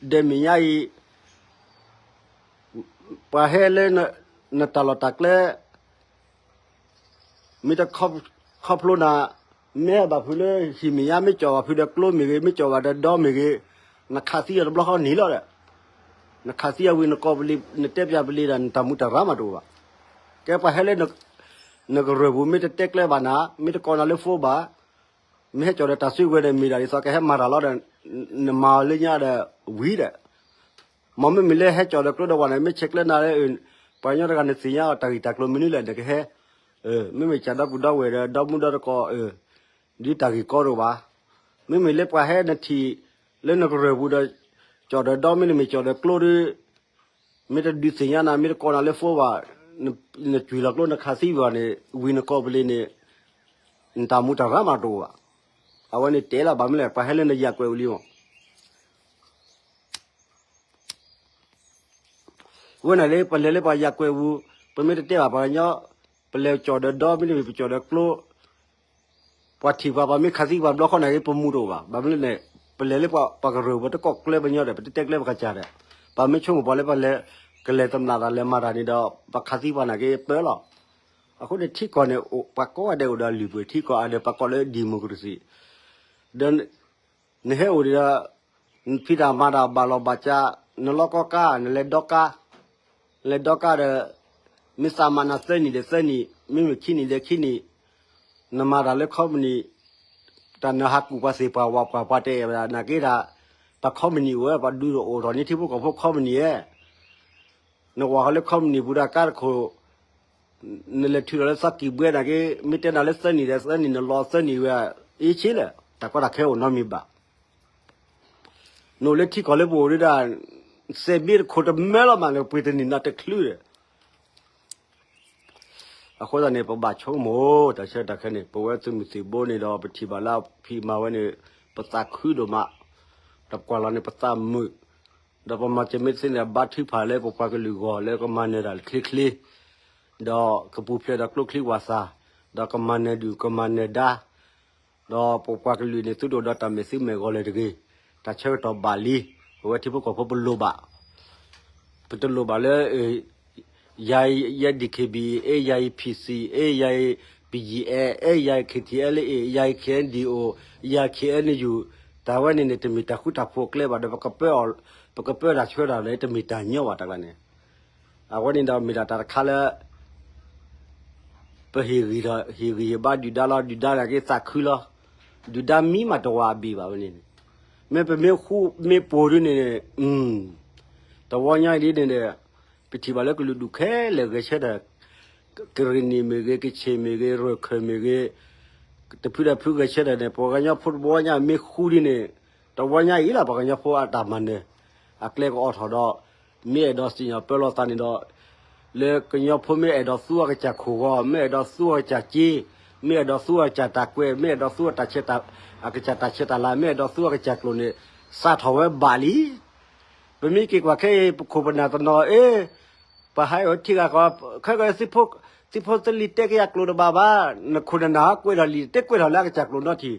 ဒဲမဲာ်ညါအံၤ, ပှၤဟဲလၢ နတၢ်လီၢ်တၢ်ကျဲ မ့ၢ်တခီဖျိနၤ, မ့ၢ်ဟဲဘၣ်ဖုးလၢဟံၣ်မဲာ်ညါ မ့ၢ်ကၠီၣ်ဘၣ်ဖုးဒီးကျိမ့ၢ်ဂ့ၤ, မ့ၢ်ကၠီၣ်ဘၣ်ဒီးဒီမ့ၢ်ဂ့ၤ, နခးသံအီၤတဘျီဃီန့ၣ်လီၤဒီး, နခးသံအီၤဝံၤ နကိးပလံာ် နတဲပၠးပလံာ်ဒီး နတၢ်မူတၢ်ရၢမးတအိၣ်ဘၣ်. ကဲပှၤဟဲလၢ နကရၢၢ်ပူၤ မ့ၢ်တတဲကျဲဘၣ်နၤ, မ့ၢ်တကိးနၤလၢ phone ဘၣ်, မ့ၢ်ဟဲကၠီၣ်ဒီးတၢ်စုကဝဲၤဒီး မ့ၢ်ဒၣ်ဒ်သိးကဟဲမၤတၢ်လီၤဒီး နမၤအီၤလၢညါဒီးဝံၤဒီး, မ့မ့မ့ၢ်လၢဟဲကၠီၣ်ဒီးကျိဒီးဝၤန့ၣ် မ့ၢ်ဆဲးကျဲနၤလၢ ပှၤကညီတဂၤနသ့ၣ်ညါအီၤ တၢ်ဂ့ၢ်တၢ်ကျိၤမနုၤလဲၣ် နကဟဲ, မ့မ့ၢ်ကၢ်ဒီပုၢ်ဒီဝဲၢ်ဒီး ဒီမုၣ်ဒီတကိး ဒ်တၢ်ဂ့ၢ်ကီတအိၣ်ဘၣ်. မ့မ့ၢ်လၢပှၤဟဲနထံၣ်လၢနကရၢၢ်ပူၤဒီး ကၠီၣ်ဒီးဒီ မ့တမ့ၢ်ကၠီၣ်ဒီးကျိဒီး မ့ၢ်တဒုးသ့ၣ်ညါနၤ မ့ၢ်တကိးနၤလၢ phone ဘၣ်, နကွံာ်လီၤကျိ နခးသံဘၣ်န့ၣ် ဝံၤနကိးပလံာ်န့ၣ် နတၢ်မူတၢ်ရၢမးတအိၣ်ဘၣ်. အဝဲန့ၣ်တဲလီၤ ဘၣ်မနုၤလဲၣ် ပှၤဟဲလၢနယၢ်ကွဲးဝူၤလံမး ဝဲန့ၣ်လၢပလဲၤလၢပှၤယၢ်ကွဲးပူၤ, ပမ့ၢ်တတဲဘၣ်ပှၤကညီ, ပလဲၤကၠီၣ်ဒီးဒီ မ့တမ့ၢ်ပကၠီၣ်ဒီးကျိ, ပှၤထံၣ်ပှၤ ပှၤမ့ၢ်ခးသံပှၤဘျီဃီန့ၣ်က့ ပမူတအိၣ်ဘၣ်. ဘၣ်မနုၤလဲၣ်န့ၣ်, ပလဲၤလၢပှၤကရၢၢ်ပူၤ တကိးကျဲပညီဒီး ပတတဲကျဲပကစၢ်ဒီး, ပမ့ၢ်ဆိကမိၣ်ပှၤလၢပလဲၤကလဲၤတမျၢ်တၢ်လဲၤမၤတၢ်န့ၣ်ဒီး ပခးသံပှၤန့ၣ်က့ပၢလီၤ. အဃိန့ၣ်ထံကီၢ်န့ၣ် ပှၤကိးဂၤဒဲးအိၣ်ဒီးအလုၢ်အပှ့ၤ ထံကီၢ်အါဒီး ပှၤကိးလၢ democracy ဒီး နဟဲအိၣ်ဒီး နဖံးတၢ်မၤတၢ်ဘၣ်လီၢ်ဘၣ်စး, နလီၢ်ကီကါ နလဲၤဒီကါ, နလဲၤဒီကါဒီး မ့ၢ်သးမၤနၤသၢနံၣ်ဒီးသၢနံၣ်, မ့မ့ၢ်ခံနံၣ်ဒီးခံနံၣ်, နမၤတၢ်လၢ company, တၢ်နဟးကူၣ်ပှၤသ့ၣ်ပှၤဝၣ်ပှၤ ပှၤတအဲၣ်ဝဲဒၣ် နာ်က့ဒၣ်, တၢ်ခီပနံၣ်အိၣ်ဝဲ ပှၤဒုးအိၣ်ထီၣ်န့ၢ်ထံဖိကီၢ်ဖိ ခီပနံၣ်ဧါ. နဝၢ်ဃီလၢ ခီပနံၣ်ပူၤဒီးကါတခိၣ် နလဲၤထုးထီၣ်လၢသးကံၢ်ဘှဲနာ်က့, မ့ၢ်တဲနၤလၢသၢနံၣ်ဒီးသၢနံၣ် နလီၤသၢနံၣ်ဝဲ, အ့ဆ့လဲၣ် တၢ်ကီတၢ်ခဲအိၣ်နီတမံၤဘၣ်. နအိၣ်လၢထံကီၢ်လၢပအိၣ်ဒၣ်, စဲးဘ့တခိၣ်တမၢလီၤမး နပှ့ၤတနံၣ်နီတချုးဒီး အဃိသတးန့ၣ် ပဘၣ်ဆိကမိၣ် တၢ်ဆၢတၢ်ခဲန့ၣ် ပဝဲသုးမုၢ်သံၣ်ဘိန့ၣ်ဒီး ပထံၣ်ဘၣ်လၢအဖံးမၤဝဲန့ၣ် ပသးခုဒိၣ်မး, တပကွၢ်လီၤန့ၣ် ပသးမုာ်, ဒီးပမၤစၢၤမ့ၢ်တသ့န့ၣ် ဘါထုကဖၣ်လၢပပှၤကလုာ်အဂီၢ်လၢကမၤနၢၤတၢ်ချ့ချ့, ဒီးကပူၤဖျဲးဒီးကျိချံဝၣ်သၣ်, ဒီးကမၤနၢၤဒုၣ်ကမၤနၢၤဒါ, ဒီးပပှၤကလုာ်န့ၣ် သုတအိၣ်ဒီးတၢ်မဲာ်သံမဲာ်ဂီၤလၢၤတဂ့ၤ, တၢ်ဆၢကတီၢ်ဘၣ်လံ, ပဝဲထံဖိကီၢ်ဖိပလိၣ်ဘၣ် ပတလိၣ်ဘၣ်လၢ ယၤ ယဲ D K B A, ယၤ P C A, ယၤ P G F, အဲ ယၤ K T L A, ယၤ K N D O, ယၤ K N U, တၢ်ဝဲန့ၣ်န့ၣ် တမ့ၢ်တၢ်ဃူတၢ်ဖိးအကျဲဘၣ်ဒီး ပကပၢအီၤ, ပကပၢတၢ်ဆှၢတၢ်လၢ တမ့ၢ်တၢ်ညီဘၣ်တၢ်ကျါန့ၣ်, အဝဲန့ၣ်ဒီးမ့ၢ်ဒၣ်တၢ်တခါလၢ ပဟ့ၣ်ဂံၢ်ဒီး ဟ့ၣ်ဂံၢ်ဟ့ၣ်ဘါဒုၣ်ဒါလီၤ, ဒုၣ်ဒါန့ၣ်က့သးခုလီၤ, ဒုၣ်ဒါမံမးတဝၤအဘ့ၣ်ဘၣ်ဝဲန့ၣ်, မ့ၢ်ပမ့ၢ်ဃူမ့ၢ်ပိာ်ဒ်န့ၣ်န့ၣ်, တဝီညါအံၤဒ်န့ၣ်န့ၣ်, ပထံၣ်ဘၣ်လၢကလုာ်ဒူၣ်ခဲလၢာ်ဂဲၤဆၢထၢၣ်, ကရ့ၣ်နံၣ်မ့ၢ်ဂ့ၤ, ကခ့ၣ်မ့ၢ်ဂ့ၤ, ရၢၢ်ခၢၣ်မ့ၢ်ဂ့ၤ, တဖုဒီးဖုဂဲၤဆၢထၢၣ်န့ၣ် ပှၤကညီဖိတဝီညါမ့ၢ်ဃူဒ်န့ၣ်, တဝီညါအံၤလီၤ ပှၤကညီဖိအတၢ်မၤနၢၤ, အကျဲကအိးထီၣ်ဒီး, မ့ၢ်အဲၣ်ဒိးစံၣ်ညီၣ်ပၢလီၤသးန့ၣ်ဒီး လၢကညီဖိမ့ၢ်အဲၣ်ဒိးသူအကစၢ်ခိၣ်ဂီၤ, မ့ၢ်အဲၣ်ဒိးသူအကစၢ်စ့, မ့ၢ်အဲၣ်ဒိးသူအကစၢ်တၢ်ကွဲး, မ့ၢ်အဲၣ်ဒိးသူအတၢ်ဆဲးတၢ်, အကစၢ်တၢ်ဆဲးတၢ်လၤ, မ့ၢ်အဲၣ်ဒိးသူအကစၢ်ကျိာ်န့ၣ်, စးထီၣ်ဝဲဘၣ်လံ. ပမ့ၢ်က့ၤကွၢ်ခဲအံၤ ပခိၣ်ပနၢ်တနီၤအ့, ပဟဲအိၣ်ထံဂၤဃီ, ခဲက သုးဖိသလံၤတဲက့ၤယၤကျိာ်တဘၣ်ဘၣ်, နခိၣ်နနၢ်ဟီကွဲးထီၣ်လံ, တကွဲးထီၣ်လၢအကစၢ်ကျိာ်နီတထံၣ်,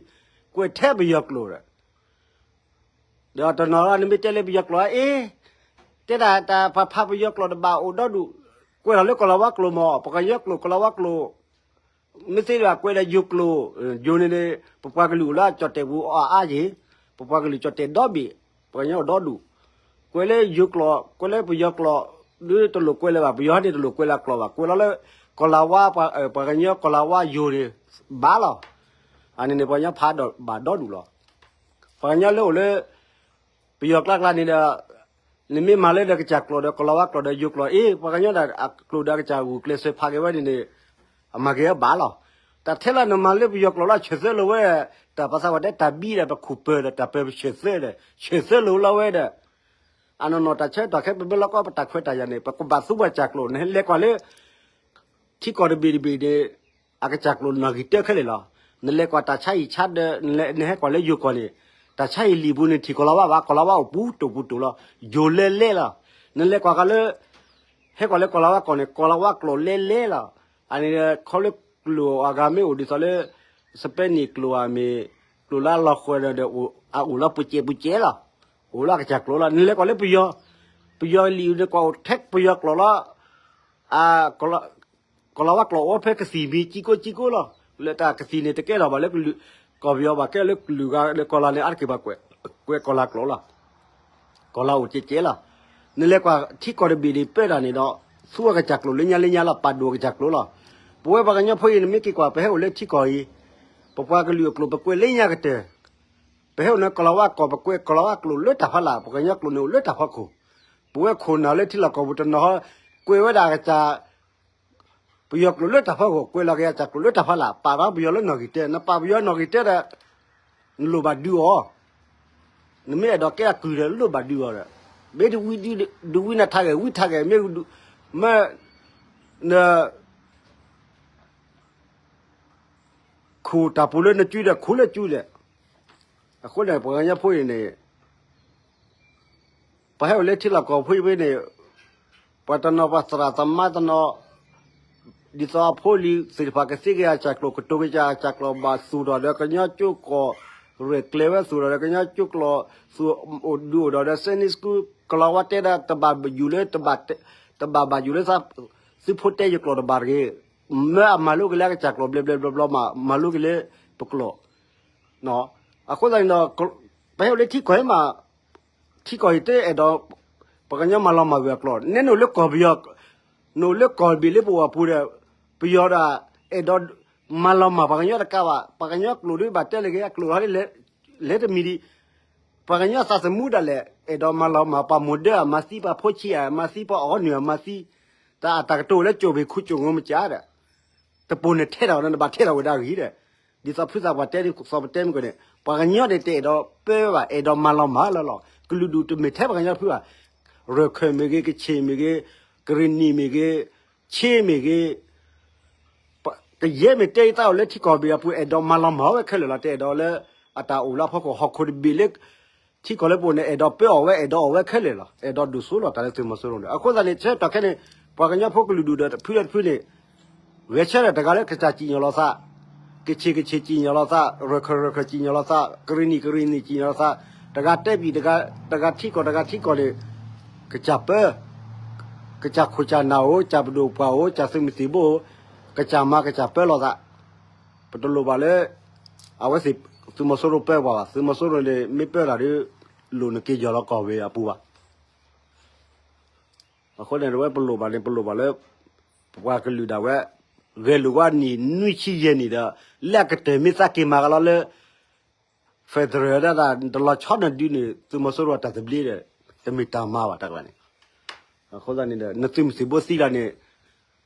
ကွဲးထဲပယီၤကျိာ်ဒီး ဒီးတနီၤဒီးနမ့ၢ်တဲလၢပယီၤကျိာ်ဧါ, အ့, တဲဒၣ်တၢ်ပှၤဖးပယီၤကျိာ်တဘၣ်အိၣ်ဒီဒူၣ်, ကွဲးထီၣ်လၢကီၤလၤဝါကျိာ်မး, ပှၤကညီကျိာ် ကီၤလၤဝါကျိာ်, မ့ၢ်သ့လၢကွဲးဒီးယိၤကျိာ်, ယိၤန့ၣ်န့ၣ် ပပှၤကလုာ်အိၣ်လၢအကၠီၣ်တဲာ်ပူၤအါအါယ့ၣ်, ပပှၤကလုာ်ကၠီၣ်တဲာ်ဒီဘ့ၣ်, ပှၤကညီအိၣ်ဒီဒူၣ်, ကွဲးလၢယိၤကျိာ်, ကွဲးလၢပယီၤကျိာ်, ဒ်တလိၣ်ကွဲးလၢၤဘၣ်, ပယီၤဟဲန့ၣ်တလိၣ်ကွဲးလၢကျိာ်ဘၣ်, ကွဲးလီၤလၢ ကီၤလၤဝါ, ပှၤကညီကီၤလၤဝါယိၤန့ၣ်, ဘၣ်လီၤ. အန့ၣ်န့ၣ် ပှၤကညီဖးဘၣ်ဒီဒူၣ်လီၤ. ပှၤကညီလၢအိၣ်လၢ ပယီၤကျါကျါန့ၣ်ဒီး, နမ့ၢ်မၤလၢဒီးကစၢ်ကျိာ်ဒီး ကီၤလၤဝါကျိာ်ဒီးယိၤကျိာ်, အ့ ပှၤကညီဒၣ်အကျိာ်ဒီးအကစၢ်ဂုာ်ကျဲးစၢးဖးက့ၤဝဲန့ၣ်န့ၣ်, အမၤက့ၤဝဲဘၣ်လီၤ. တၢ်ထဲလၢနမၤလၢပယီၤကျိာ်လၢဆၢၣ်သၢလိာ်ဝဲ, တၢ်ပသးပှၢ်တဲတၢ်ဘံဒီးပခူၣ်ပၢၤဒီးတၢ်ပၢၤပဆၢၣ်သၢဒီး ဆၢၣ်သၢလိာ်လီၤဝဲဒီး, အနီၢ်နီၢ်တၢ်ဆၢကတီၢ်ခဲပမ့ၢ်လီၤကီပတၢ်ခွဲးတၢ်ယာ်န့ၣ် ပကဘၣ်သူပှၤကစၢ်ကျိာ်, နလဲၤကွၢ်လၢ ထံကီၢ်တဘ့ၣ်တဘ့ၣ်န့ၣ် အကစၢ်ကျိာ်နီၣ်ဂံၢ်တၢခဲလၢာ်လီၤ. နလဲၤကွၢ်တၢ်ဆါဟံၣ်ဆါဒၢ, နဟဲကွၢ်လၢယိၤကီၢ်န့ၣ်, တၢ်ဆါဟံၣ်လံာ်ပူၤန့ၣ်ထံၣ်ကီၤလၤဝါဘၣ်, ကီၤလၤဝါအိၣ်ပူၤတိာ်ပူၤတိာ်လီၤ. ယိၤလဲလဲလီၤ. နလဲၤကွၢ်ဃီလၢ ဟဲကွၢ်လၢကီၤလၤဝါကီၢ်န့ၣ် ကီၤလၤဝါကျိာ်လဲလဲလီၤ. အန့ၣ်ခီလၢကျိာ်အဂၤမ့ၢ်အိၣ်ဒ်သိးလၢ စပဲနံၣ်ကျိာ်ဧါမ့ၢ်, ကျိာ်လၢအလီၤဃွဲၤဒီး အအိၣ်လၢပူၤစဲးပူၤစဲးလီၤ. အိၣ်လၢအကစၢ်ကျိာ်လီၤ. နလဲၤကွၢ်လၢပယီၤ, ပယီၤလံာ်န့ၣ်ကွၢ်အိၣ်ထဲပယီၤကျိာ်လီၤ. ကီၤလၤဝါကျိာ်အိၣ်ဖဲကသံၣ်မံၤကံကိကံကိလီၤ. လၢတၢ်ကသံၣ်န့ၣ် တကဲထီၣ်ဘၣ်လၢကလုာ်, ကီၢ်ပယီၤဘၣ်ကဲလၢကလုာ်ဂၤလၢကီၤလၤန့ၣ် အါတက့ၢ်ဘၣ်ကွဲး, ကွဲးကီၤလၤကျိာ်လီၤ. ကီၤလၤအိၣ်ကဲကဲလီၤ. နလဲၤကွၢ်ထံကီၢ်တဘ့ၣ်န့ၣ်ပၢတၢ်န့ၣ်ဒီး သူအကစၢ်ကျိာ်လၢညါလၢညါလီၤ, ပာ်ဒိၣ်အကစၢ်ကျိာ်လီၤ. ပဝဲပှၤကညီဖိအံၤ နမ့ၢ်က့ၤကွၢ် ပဟဲအိၣ်လၢထံကီၢ်အံၤ, ပပှၤကလုာ်အကျိာ် ပကွဲးလၢညါကတၢၢ် ပဟဲအိၣ်န့ၣ်ကီၤလၤဝါကီၢ် ပကွဲးကီၤလၤဝါကျိာ်လၢတၢ်ဖီလာ်, ပှၤကညီကျိာ်န့ၣ်အိၣ်လၢတၢ်ဖီခိၣ်. ပဝဲခိၣ်နၢ်လၢထံလီၢ်ကီၢ်ပူၤတနီၤ ကွဲးဝဲဒၣ်အကစၢ်, ပယီၤကျိာ်လၢတၢ်ဖီခိၣ်, ကွဲးလီၤက့ၤအကစၢ်ကျိာ်လၢတၢ်ဖီလာ်, ပာ်ဒီးပယီၤလၢနီၣ်ဂံၢ်တၢ, နပာ်ပယီၤနီၣ်ဂံၢ်တၢဒီး နလိၣ်ဘၣ်ဒုးအီၤ, နမ့ၢ်အဲၣ်ဒိးကဲအကုၢ်ဒီး လိၣ်ဘၣ်ဒုးအီၤဒီး, မ့ၢ်ဒုးဝံနထါဂဲၤ ဝံထါဂဲၤ, မ့ၢ်, မ့ၢ်, န ခိၣ်တၢ်ပူၤလၢနစုဒီး ခိၣ်လၢစုဒီး, အဃိန့ၣ် ပှၤကညီဖိအံၤန့ၣ် ပှၤဟဲအိၣ်လၢထံလီၢ်ကီၢ်ဖိအံၤန့ၣ်, ပှၤတနီၤပှၤသရၣ်သမါတနီၤ, ဒ်သိးအဖိလံၤသ့ၣ်တဖၣ်ကသ့က့ၤအကစၢ်ကျိာ် ကတိၤက့ၤအကစၢ်ကျိာ် ဘၣ်သူၣ်ထီၣ်ဒီးကညီကၠိကီၢ်, ရဲၣ်ကျဲၤဝဲသူၣ်ထီၣ်ဒီးကညီကၠိကျိာ်, သူၣ်အိၣ်ဒုးအိၣ်ဒီး Sunday School, ကီၤလၤဝါတဲဒၣ် တဘၣ်ယူၤလၢ, တဘၣ်ဘၣ်ယူၤလၢ သုဖိတဲယကျိာ်တဘၣ်တဂ့ၤ, မ့ၢ်အမၤလိက့ၤလၢအကစၢ်ကျိာ် ဘျဲဘျဲဘျီဘျီမး မၤလိက့ၤလၢပကျိာ် အဃိသတးန့ၣ်ဒီး ပဟဲအိၣ်လၢထံကီၢ်ဟဲမး, ထံကီၢ်အံၤတအဲၣ်ဒိး ပှၤကညီမၤလီၤမၢ်ဝဲအကျိာ်, နဲနအိၣ်လၢကီၢ်ပယီၤ, နအိၣ်လၢကီၢ်တဘ့ၣ်လၢပဝဲပူၤဒီး, ပယီၤဒီး အဲၣ်ဒိးမၤလီၤမၢ်ပှၤကညီတကးဘၣ်, ပှၤကညီကျိာ်ဒ်ဘၣ်တဲလၢက့ၤအကျိာ်ဟီဒ်လဲၣ်, လဲၤတမံၤဒံး, ပှၤကညီသးသမူဒၣ်လဲာ် အဲၣ်ဒိးမၤလီၤမၢ်ပှၤမိၢ်ဒၢအမၤသံ, ပှၤဖိဆံးအမၤသံ, ပှၤအီနုၢ်အမၤသံ, တၢ်အတၢ်ကတိၤလၢကၠိၣ်ဘ့ၣ်ခူကၠိၣ်ငိမ့ၢ်ကၠးဒီး တပိၢ်န့ၣ်ထဲထီၣ်ဝဲဒီး နဘၣ်ထဲထီၣ်ဝဲဒၣ်အဂ့ၢ်ဒီး, ဒ်သိးဖုသးပှၢ်တဲဒ် သီပတဲမ့ၢ်ကီးန့ၣ် ပှၤကညီန့ၣ်တအဲၣ်ဒိးပၢဘၣ်, အဲၣ်ဒိးမၤလီၤမၢ်လီၤလီၤ. ကလုာ်ဒူၣ်တမ့ၢ်ထဲပှၤကညီတဖုဘၣ်, ရၢၢ်ခၢၣ်မ့ၢ်ဂ့ၤ, ကခ့ၣ်မ့ၢ်ဂ့ၤ, ကရ့ၣ်နံၣ်မ့ၢ်ဂ့ၤ, ဆ့မ့ၢ်ဂ့ၤ, ကယဲၢ်မ့ၢ်တဲအံၤ သးအိၣ်လၢထံကီၢ်ဘ့ၣ်အပူၤ အဲၣ်ဒိးမၤလီၤမၢ်ဝဲခဲလၢာ်လီၤ. တအဲၣ်ဒိးလၢအတၢ်အိၣ်လၢအဖီခိၣ် ဟီၣ်ခိၣ်တဘ့ၣ်လၢ ထံကီၢ်လၢပအိၣ်န့ၣ် အဲၣ်ဒိးပၢအီၣ်ဝဲ အဲၣ်ဒိးအီၣ်ဝဲခဲလၢာ်လီၤ. အဲၣ်ဒိးဒိၣ်စိလီၤ တၢ်လၢသုးမီၤစိရိၤန့ၣ်. အဃိသတးန့ၣ် ဆၢကတီၢ်ခဲအံၤန့ၣ် ပှၤကညီဖိကလုာ်ဒူၣ်ဒီးတဖုဒီးတဖုန့ၣ် ဂဲၤဆၢထၢၣ်တဂၤလၢကစၢ်စံၣ်ညီၣ်လီၤသး, ကဆ့ၣ်ကဆ့ၣ်စံၣ်ညီၣ်လီၤသး, ရၢၢ်ခၢၣ်ရၢၢ်ခၢၣ်စံၣ်ညီၣ်လီၤသး, ကရံၣ်နံၣ်ကရံၣ်နံၣ်စံၣ်ညီၣ်လီၤသး, တဂၤတဲဘံၣ်တဂၤ, တဂၤထံကီၢ်တဂၤထံကီၢ်န့ၣ် ကစၢ်ပၢ ကစၢ်ခိၣ်ကစၢ်နၢ်အိၣ်, ကစၢ်ပဒိၣ်ပှၢ်အိၣ်, ကစၢ်သုးမုၢ်သံၣ်ဘိအိၣ်, ကစၢ်မၤကစၢ်ပၢလီၤသး. ပတလိၣ်ဘၣ်လၢ အဝဲသ့ၣ် သုးမီၤစိရိၤပၢပှၤဘၣ်. သုးမီၤစိရိၤန့ၣ်မ့ၢ်ပၢတၢ်ဒီး လိၣ်နက့ၤယီၢ်လီၤကီၢ်ဝဲအပူၤဘၣ်. အဃိန့ၣ် တဝဲပလိၣ်ဘၣ်န့ၣ် ပလိၣ်ဘၣ်လၢ ပှၤကလုာ်ဒၣ်ဝဲ ဂဲၤလိာ်ဝဲနံၣ်နွံဆံယဲၢ်နံၣ်ဒီး လၢအကတၢၢ်မ့ၢ်သးက့ၤမၤကလီလၢ federal ဒၣ်တၢ် တလီၤဆီနဒုန့ၣ် သုးမီၤစိရိၤအတၢ်သဘျ့ဒီး တမ့ၢ်တၢ်မၤဘၣ်တၢ်ကျါန့ၣ်. အဃိသတးန့ၣ်ဒီး နသုးမုၢ်သံၣ်ဘိသံလီၤန့ၣ်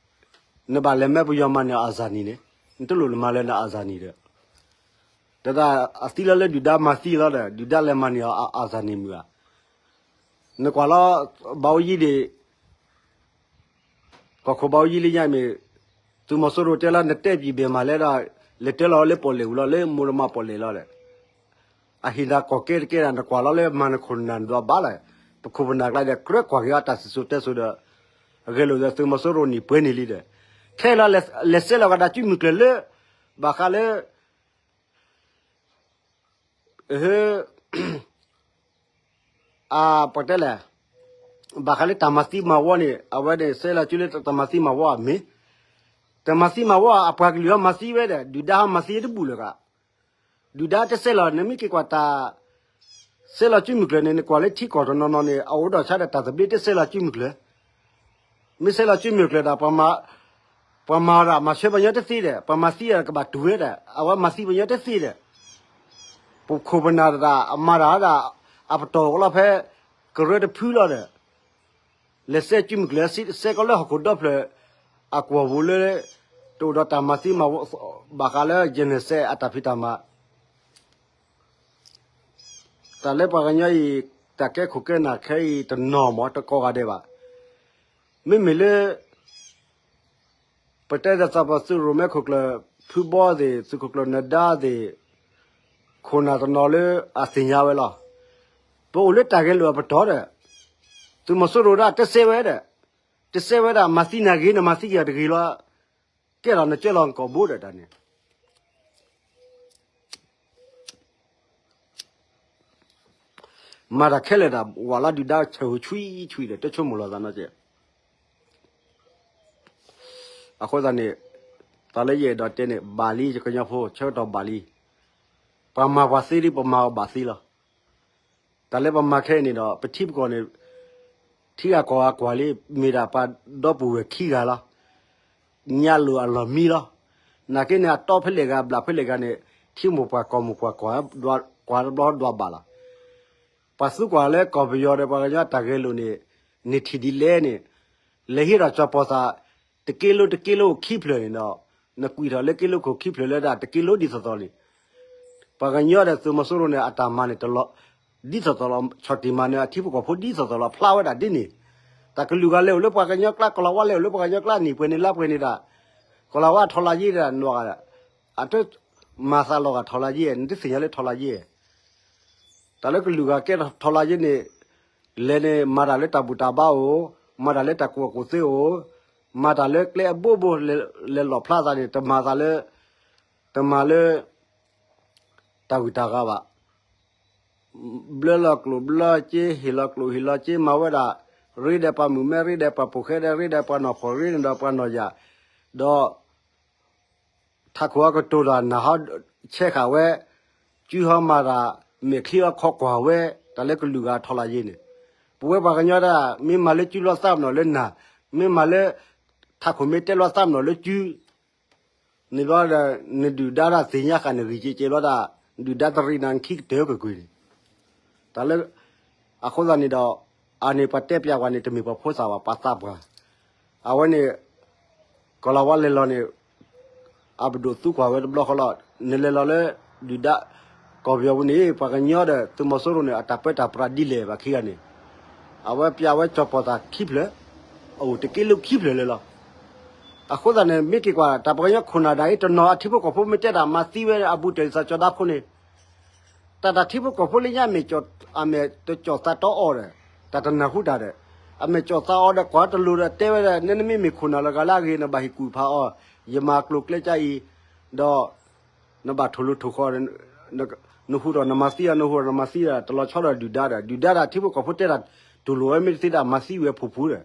နဘၣ်လဲၤမၢပယီၤမၤန့ၢ်အီၤအစၢ်နံၣ်န့ၣ် နတလိၣ်နမၤလၢနအစၢ်နံၣ်ဒီး တဒၣ်အသံလီၤလၢဒုၣ်ဒါမၤသံလီၤဒီး ဒုၣ်ဒါလဲၤမၤန့ၢ်အီၤအစၢ်နံၣ်မုၢ်ဧါ. နကွၢ်လီၤ ဘၣ်အိယံၤဒံး ကီၢ်ခိၣ်ဘၣ်အိယံၤလၢညါမ့ၢ် သုးမီၤစိရိၤတဲလီၤနတဲပံၤဘဲၣ်မးလဲၣ်ဒီး လဲၤတဲလီၤလၢပီၣ်လဲၣ်ဝံၤလီၤ လၢမိၢ်တမၤပီၣ်လဲၣ်လီၤဒီး အဟံၣ်နၤကီၢ်ကဲတကဲဒၣ် နကွၢ်လီၤလၢမၤနခိၣ်နနၢ်နဒွးဘၣ်လီၤ. ပခိၣ်ပနၢ်ကျါဒီး ကြၢးကွၢ်က့ၤအီၤတၢ်စံၣ်စိၤတဲစိၤဒီး အဂဲၤလိာ်ဒီးသုးမီၤစိရိၤနံၣ်ပှဲၤန့ၣ်လံဒီး ခဲလီၤ လဲၤဆဲးလီၤကဒီးကၠူမုၢ်ကျၢၤလၢ ဘၣ်ဃးလၢ အပတဲလဲၣ် ဘၣ်ဃးလၢတၢ်မၤသံမၤဝီန့ၣ် အဝဲန့ၣ် ဆဲးလီၤကၠူလၢတၢ်မၤသံမၤဝီအမ့ၢ် တၢ်မၤသံမၤဝီ အပှၤကလုာ်ဟီမၤသံဝဲဒီး ဒုၣ်ဒါဟီမၤသံတဘူၣ်လၢၤဂၤ ဒုၣ်ဒါတဆဲးလီၤ နမ့ၢ်က့ၤကွၢ်တၢ် ဆဲးလီၤကၠူမုၢ်ကျၢၤန့ၣ် နကွၢ်လၢထံကီၢ်တနီၤနီၤန့ၣ် အအိၣ်ဒီးဆါဒီးတၢ်သဘျ့တဆဲးလီၤကၠူမုၢ်ကျၢၤ မ့ၢ်ဆဲးလီၤကၠူမုၢ်ကျၢၤဒီး ပှၤမၤဒၣ်မၤဆၢပှၤကညီတသ့ဒီး ပှၤမၤသံဒီးကဘၣ်တူၢ်ဝဲဒီး အဝဲမၤသံပှၤကညီတသ့ဒီး ပခိၣ်ပနၢ်တဒၣ် အမၤတၢ်ဒီး အပတီၢ်ကလီဖဲ ကရၢတဖုလီၤဒီး လဲၤဆဲးကၠူမုၢ်ကျၢၤ ဆဲးကီးလၢဟီၣ်ခိၣ်ဒီဖျၢၣ် အကွီၢ်ပူၤလၢ တအိၣ်ဒီးတၢ်မၤသံမၤဝီ ဘၣ်ဃးလၢ genocide အတၢ်ဖံးတၢ်မၤ တၢ်လၢပှၤကညီအံၤ တၢ်ကဲခိၣ်ကဲနၢ်ခဲအံၤတနီၤမး တကိးဂၤဒဲးဘၣ်. မ့မ့ၢ်လၢ ပတဲဒီးသးပှၢ်သုးရိၣ်မဲခိၣ်ကျၢၢ်ဖုဘီသ့ၣ် သုးခိၣ်ကျၢၢ်နဒါသ့ၣ် ခိၣ်နၢ်တနီၤလၢအသ့ၣ်ညါဝဲလီၤ. ပအိၣ်လၢတၢ်ဂဲၤလိာ်အပတီၢ်ဒီး သုးမီၤစိရိၤဒၣ်တစဲးဝဲဒီး တစဲးဝဲဒၣ် မၤသံနၤဂ့ၤ နမၤသံက့ၤအီၤတဂ့ၤလီၤ. ကဲလီၤနကၢလီၤနကိာ်ဘိဒီးတၢ်န့ၣ် မၤတၢ်ခဲလၢာ်တၢ် ဝးလီၤဒုၣ်ဒါဆၢၣ်ဟူးဆှံဆှံဒီး တဆိကမိၣ်လီၤသးနီတစဲး. အဃိသတးန့ၣ် တၢ်လၢယအဲၣ်ဒိးတဲန့ၣ် ဘၣ်လံ ယကညီဖိ ဆၢကတီၢ်ဘၣ်လံ. ပှၤမၤပှၤသ့ဒ်ပမၤအီၤဘၣ်သ့လီၤ. တၢ်လၢပမၤခဲအံၤန့ၣ်ဒီး ပထံပကီၢ်န့ၣ် ထံဂၤကီၢ်ဂၤကွၢ်လံ မ့ၢ်ဒၣ်ပှၤဒီပုၢ်ဝဲၢ်ခံဂၤလီၤ. ညါလိာ်အလီၢ်မံလီၤ. နာ်က့န့ၣ် အတီဖဲလဲၣ်ဂၤ အဘျၣ်ဖဲလဲၣ်ဂၤန့ၣ် ထံမိၢ်ပှၢ်ကီၢ်မိၢ်ပှၢ် ကွၢ်တဘျီဒွးဘၣ်လီၤ. ပှၤသူကွၢ်လၢကီၢ်ပယီၤဒီးပှၤကညီတၢ်ဂဲၤလိာ်န့ၣ် န့ၢ်ထံၣ်ဒ်လဲၣ်န့ၣ် လဲၤဟ့ၣ်ဒီးကၠီၤပီၢ်သး တက့လိတက့လိခံဖျၢၣ်န့ၣ်ဒီး နကွံာ်ထီၣ်လၢက့လိခိၣ်ခံဖျၢၣ်လၢဒၣ်တက့လိဒ်သိးသိးန့ၣ် ပှၤကညီဒီးသုးမီၤစိရိၤန့ၣ် အတၢ်မၤန့ၣ်တလီၤ ဒ်သိးသိးလီၤ ဆီၣ်တံၢ်မၤနၢၤအထံဖိကီၢ်ဖိဒ်သိးသိးလီၤ ဖျါဝဲဒၣ်ဒ်န့ၣ် တၢ်ကလုာ်ဂၤလဲၤအိၣ်လၢပှၤကညီကျါ ကီၤလၤဝါလဲၤအိၣ်လၢပှၤကညီကျါ နံၣ်ပှဲၤန့ၣ်လါပှဲၤန့ၣ်ဒၣ် ကီၤလၤဝါထီၣ်လၢယ့ၢ်ဒၣ်နွံဂၤ အတမၤသးလီၤဂာ်ထီၣ်လၢယ့ၢ် နတသ့ၣ်ညါလၢထီၣ်လၢယ့ၢ် တၢ်လၢကလုာ်ဂၤကဲထီၣ်လၢယ့ၢ်န့ၣ် လဲၤန့ၣ် မၤတၢ်လၢတၢ်ဘူၣ်တၢ်ဘါအိၣ် မၤတၢ်လၢတၢ်ကူၣ်ဘၣ်ကူၣ်သ့အိၣ် မၤတၢ်လၢကျဲအဘိဘိ လဲၤလီၣ်ဖျါသးန့ၣ် တမၤသးလၢ တမၤလၢ တၢ်ဂုၤတၢ်ဂၤဘၣ် ဘျၢလီၤကျိၣ်ဘျၢစ့ ဟ့ၣ်လီၤကျိၣ်ဟ့ၣ်လီၤစ့ မၤဝဲဒၣ် ရ့ဒီးပှၤမုၣ်မဲ ရ့ဒီးပှၤဖိၣ်ဃဲဒီး ရ့ဒီးပှၤနီၢ်ဖှီၣ် ရ့ဒီးပှၤနီၢ်ယၢ် ဒီး ထးခိၣ်အကတိၤတၢ် နၢ်ဟီဆဲးဃာ်ဝဲ စုဟီမၤတၢ် မဲာ်ချံအီခီကွၢ်ဝဲ တၢ်လၢကလုာ်ဂၤထီၣ်လၢယ့ၢ်န့ၣ် ပဝဲပှၤကညီဒၣ် မ့ၢ်မၤလၢစုလီၤသးမနီၤလၢနၢ် မ့ၢ်မၤလၢ ထးခိၣ်မ့ၢ်တဲလီၤသးမနီၤလၢစု န့ၣ်ဘျီဒီး နဒုၣ်ဒါဒၣ်သ့ၣ်ညါဃာ်နဂံၢ်က့ၤက့ၤဘျီဒၣ် ဒုၣ်ဒါတရံးနၤနခံကတၢၢ်ကွ့ၢ်ကွ့ၢ်န့ၣ် တၢ်လၢ အဃိသတးန့ၣ်ဒီး အန့ၣ်ပှၤတဲပျးဝဲန့ၣ် တမ့ၢ်ပှၤဖိသၣ်ဘၣ် ပှၤသးပှၢ် အဝဲန့ၣ် ကီၤလၤဝါလဲၤလီၤန့ၣ် အပဒိၣ်သူကွၢ်ဝဲတဘျီဃီလီၤ နလဲၤလီၤလၢ ဒုၣ်ဒါ ကီၢ်ပယီၤပူၤန့ၣ် ပှၤကညီဒီးသုးမီၤစိရိၤန့ၣ် အတၢ်ပၢတၢ်ပြးဒ်လဲၣ်ဘၣ်ခံဂၤန့ၣ် အဝဲပျးဝဲကၠီၤပီၢ်သးခံဖျၢၣ် အအိၣ်တက့လိခံဖျၢၣ်လၢလီၤ. အဃိသတးန့ၣ် မ့ၢ်က့ၤကွၢ် တၢ်ပှၤကညီခိၣ်နၢ်ဒၣ်အံၤ တနီၤအထံဖိကီၢ်ဖိမ့ၢ်တဲတၢ်မၤသံဝဲအဘူးတၢၢ်သးကၠီၤဒါဖိန့ၣ် တၢ်တၢ်ထံဖိကီၢ်ဖိလၢညါ အမဲာ်တကၠီၣ်သးတီအီၤဒီး တၢ်တနၢ်ဟူတၢ်ဒီး အမဲာ်ကၠီၣ်သးအီၤဒီး ကွၢ်တလိၤဒီး တဲဝဲဒၣ် နဲနမ့ၢ်မ့ၢ်ခိၣ်နၢ်လီၤဂာ်လၢအဂ့ၤ နဘၣ်ဟ့ၣ်ကူၣ်ဖးအီၤ, ယမၤကျိၤကျဲကအံၤ, ဒီး နဘၣ်ထိၣ်လိၤထိၣ်ဃီ, နဟူးဒီးနမၤသံဒီး နဟူးဒီးနမၤသံဒီး တလီၤဆီဒီးဒုၣ်ဒါဒီး ဒုၣ်ဒါဒီး ထံဖိကီၢ်ဖိတဲတၢ်တူၢ်လိာ်ဝဲမ့ၢ်တသ့ဒၣ် မၤသံဝဲဖိဖူဒီး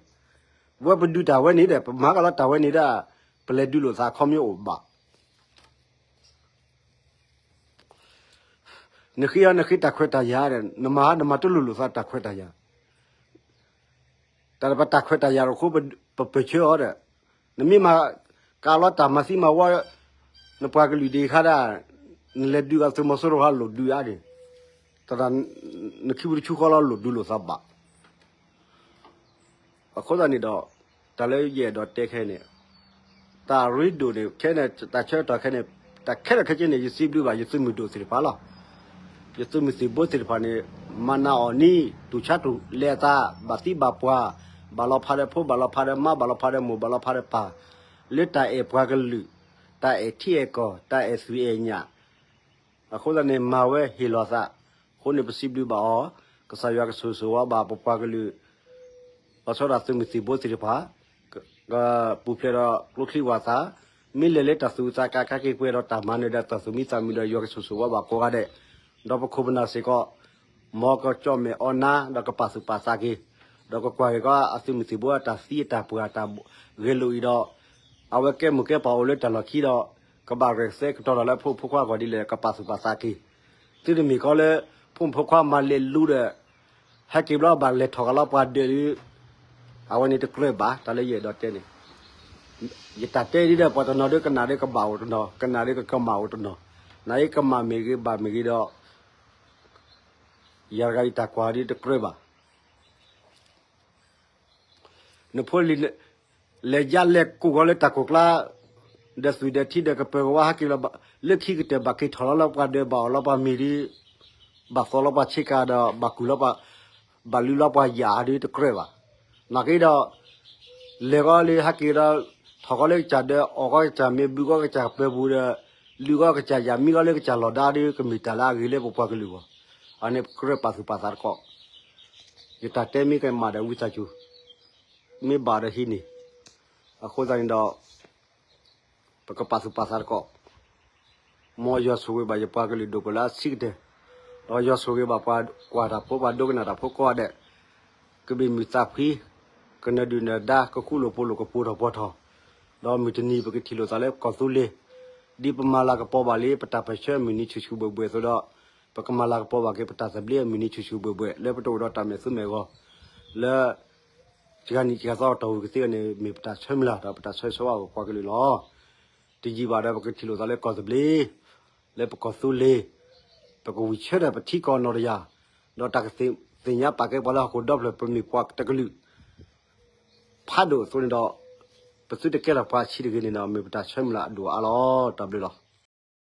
ဝဲပဒုးတၢ်ဝဲန့ၣ်ဒီး ပမၤကလီတၢ်ဝဲန့ၣ်ဒီး ပလဲၤဒုးလိာ်သးခီမ့ၢ်အိၣ်ဘၣ် နဃ့အီၤ နဃ့တၢ်ခွဲးတၢ်ယာ်ဒီး နမၤ နမၤတလိၣ်လိာ်သးတၢ်ခွဲးတၢ်ယာ်, တၢ်ပတၢ်ခွဲးတၢ်ယာ်တဃိ ပပၢၢ်ဆၢအီၤဒီး နမ့ၢ်မၤကလီတၢ်မၤသံမၤဝီ နပှၤကလုာ်ဒံးခါဒၣ် နလဲၤဒုးအသုးမီၤစိရိၤဟါလိာ်ဒုးအါန့ၣ်, တၢ် နခံပူတဆူဃီလီၤလိာ်ဒုးလိာ်သးဘၣ် အဃိသတးန့ၣ်ဒီး တၢ်လၢယအဲၣ်ဒိးတဲခဲန့ၣ်, တၢ်ရ့ဒိၣ်န့ၣ် ခဲန့ၣ် တၢ်ဆၢကတီၢ်ခဲန့ၣ် တၢ်ခဲလၢာ်ခဲဆ့န့ၣ် ယစံးဘျုးဘၣ် ယသုးမုၢ်ဒိၣ်သ့ၣ်တဖၣ်လီၤ. ယသုးမုၢ်သံၣ်ဘိသ့ၣ်တဖၣ်န့ၣ် မၤနးအီၣ်နံၤ တူၢ်ဆါတူၢ်လဲအသး ဘၣ်သံဘၣ်ပှၢ်, ဘၣ်လီၤဖးဒီးဖိ ဘၣ်လီၤဖးဒီးမါ ဘၣ်လီၤဖးဒီးမိၢ် ဘၣ်လီၤဖးဒီးပၢ်, လၢတၢ်အဲၣ်ပှၤကလုာ်, တၢ်အဲၣ်ထံအဲၣ်ကီၢ်, တၢ်အဲၣ်သွံၣ်အဲၣ်ညၣ် အဃိသတးန့ၣ် မၤဝဲဟ့ၣ်လီၤသး, အဃိန့ၣ် ပစံးဘျုးဘၣ်အီၤ, ကစၢ်ယွၤကဆိၣ်ဂ့ၤဆိၣ်ဝါဘၣ်ပပှၤကလုာ်, လီၤဆီဒၣ်သုးမုၢ်သံၣ်ဘိသ့ၣ်တဖၣ်, ကပူၤဖျဲးဒီးကျိချံဝၣ်သၣ်, မ့ၢ်လဲၤလၢတၢ်သူၣ်အုးသးအုးကါက့ၤပှဲၤဒီးတၢ်မၤနၢၤဒီးတၢ်သူၣ်မံသးမုာ်ဒီးယွၤကဆိၣ်ဂ့ၤဆိၣ်ဝါဘၣ်ကိးဂၤဒဲး, ဒီးပခိၣ်ပနၢ်စ့ၢ်ကီး, မ်ကကၠီၣ်မဲာ်အီနါ ဒီးကပာ်သူၣ်ပာ်သးက့ၤ, ဒီးကကွၢ်က့ၤကီးအသုးမုၢ်သံၣ်ဘိအတၢ်သံအတၢ်ပှၢ်အတၢ်ဂဲၤလိာ်အံၤဒီး အဝဲကဲမိၢ်ကဲပၢ်အိၣ်လၢတၢ်လီၢ်ခံဒီး ကဘၣ်ရဲၣ်သဲကတီၤတၢ်လၢဖိမုၣ်ဖိခွါအဂီၢ်ဒ်လဲၣ် ကပာ်သူၣ်ပာ်သးက့ၤ, သုတမ့ၢ်ကီးလၢ ဖိမုၣ်ဖိခွါမၤလဲၤလူဒီး ဟဲက့ၤဘျီဘၣ်လဲၤထီၣ်ကလီပှၤဒၢးဒုး, အဝဲန့ၣ်တကြၢးဘၣ် တၢ်လၢယအဲၣ်ဒိးတဲန့ၣ်, ယတၢ်တဲဒ်ဒီး ပှၤတနီၤဒီးကနၣ်ဒီးကဘၣ်အိၣ်တနီၤ ကနၣ်ဒီးကကမၣ်အိၣ်တနီၤ, နကမၣ်မ့ၢ်ဂ့ၤဘၣ်မ့ၢ်ဂ့ၤဒီး ယၤတဂၤယတၢ်ကွၢ်ဒ်တကြၢးဘၣ် နဖိလံၤ လဲၤယါလဲၤကိၢ်ဂီၤလၢတၢ်ခိၣ်ကျါ, ဒီးသွံၣ်ဒီးထံဒီးကပၢၤကဝါဟဲက့ၤလီၤ, လၢခံကတၢၢ်ဘၣ်က့ၤထီၣ်လီၤလၢပှၤဒၢးဘၣ်အီၣ်လီၤပှၤမ့ၤဒ်, ဘၣ်သီလီၤပှၤဆ့ကၤဒီး ဘၣ်ကူၣ်လီၤပှၤ, ဘၣ်လုၢ်လီၤပှၤယၣ်ဒ်တကြၢးဘၣ်, နာ်က့ဒီး လဲၤဃီလၢဟဲက့ၤဒီး ထီၣ်ဃီလၢကစၢ်ဒၢး အီၣ်ဃီကစၢ်မ့ၤ ဘုၣ်ဃီကစၢ်ပၢၤပူၤဒီး လုၢ်ဃီကစၢ်ယၣ် မံဃီလၢကစၢ်လီၢ်ဒါဒီး ကမ့ၢ်တၢ်လၢအဂ့ၤလၢပပှၤကလုာ်အဂီၢ်, အန့ၣ်ကြၢးပာ်သူၣ်ပာ်သးတက့ၢ်. ယတၢ်တဲမ့ၢ်ကမၣ်ဒီးဝံသးစူၤ, မ့ၢ်ဘၣ်ဒီးဟံးန့ၢ်, အဃိသတးန့ၣ်ဒီး ပကပာ်သူၣ်ပာ်သးတက့ၢ်. မ်ယွၤဆိၣ်ဂ့ၤဘၣ်ယပှၤကလုာ်ဒိၣ်ပှၤလၢအဆံးကတၢၢ်, ဒီးယွၤဆိၣ်ဂ့ၤဘၣ်ပှၤကွၢ်တၢ်ဖိ ပှၤဒိကနၣ်တၢ်ဖိကိးဂၤဒဲး, ကဘၣ်မုာ်သးဖှံ, ကနၢၤဒုၣ်နၢၤဒါ ကဃူလိာ်ဖိးလိာ် ကပှဲၤထီၣ်ပှဲၤထီၣ်, ဒီးမုၢ်တနံၤပကထံၣ်လိာ်သးလၢကီၢ်သူလ့ၤ, ဒ်ပမၤလၤကပီၤဘၣ်လံ ပတၢ်ပၢၢ်ဆၢမုၢ်နံၤဆူၣ်ဆူၣ်ဘှဲၣ်ဘှဲၣ်အသိးဒီး, ပကမၤလၤကပီၤဘၣ်က့ၤပတၢ်သဘျ့အမုၢ်နံၤဆူၣ်ဆူၣ်ဘှဲၣ်ဘှဲၣ် လၢပတအိၣ်ဒီးတၢ်မဲာ်သူမဲာ်ဂီၤ, လၢ စှၤနံၣ်စှၤသီအတီၢ်ပူၤကသ့အီၤန့ၣ် မ့ၢ်ပတၢ်ဆၢမုၢ်လၢ်ဒီးပတၢ်ဆၢဂ့ၤဆၢဝါပပှၤကလုာ်လီၤ. တယံာ်ဘၣ်ဒီးပကထံၣ်လိာ်သးလၢကီၢ်သဘျ့, လၢပကီၢ်သူလ့ၤ, ပကဝံၢ်ဆၢဒီးပထံကီၢ်နီၢ်တယၢ်, ဒီးတၢ်ကသ့ၣ်ညါပာ်ကဲပှၤလၢဟီၣ်ခိၣ်ဒီဖျၢၣ်ပမ့ၢ်ပှၤတကလုာ် ဖးဒိၣ်အသိးန့ၣ်ဒီး, ပသုတကဲထီၣ်ပှၤဆံးတဂ့ၤန့ၣ်ဒီး မ့ၢ်ပတၢ်ဆၢမုၢ်လၢ်အဒိၣ်အါလီၤ. တၢ်ဘျုးလီၤ.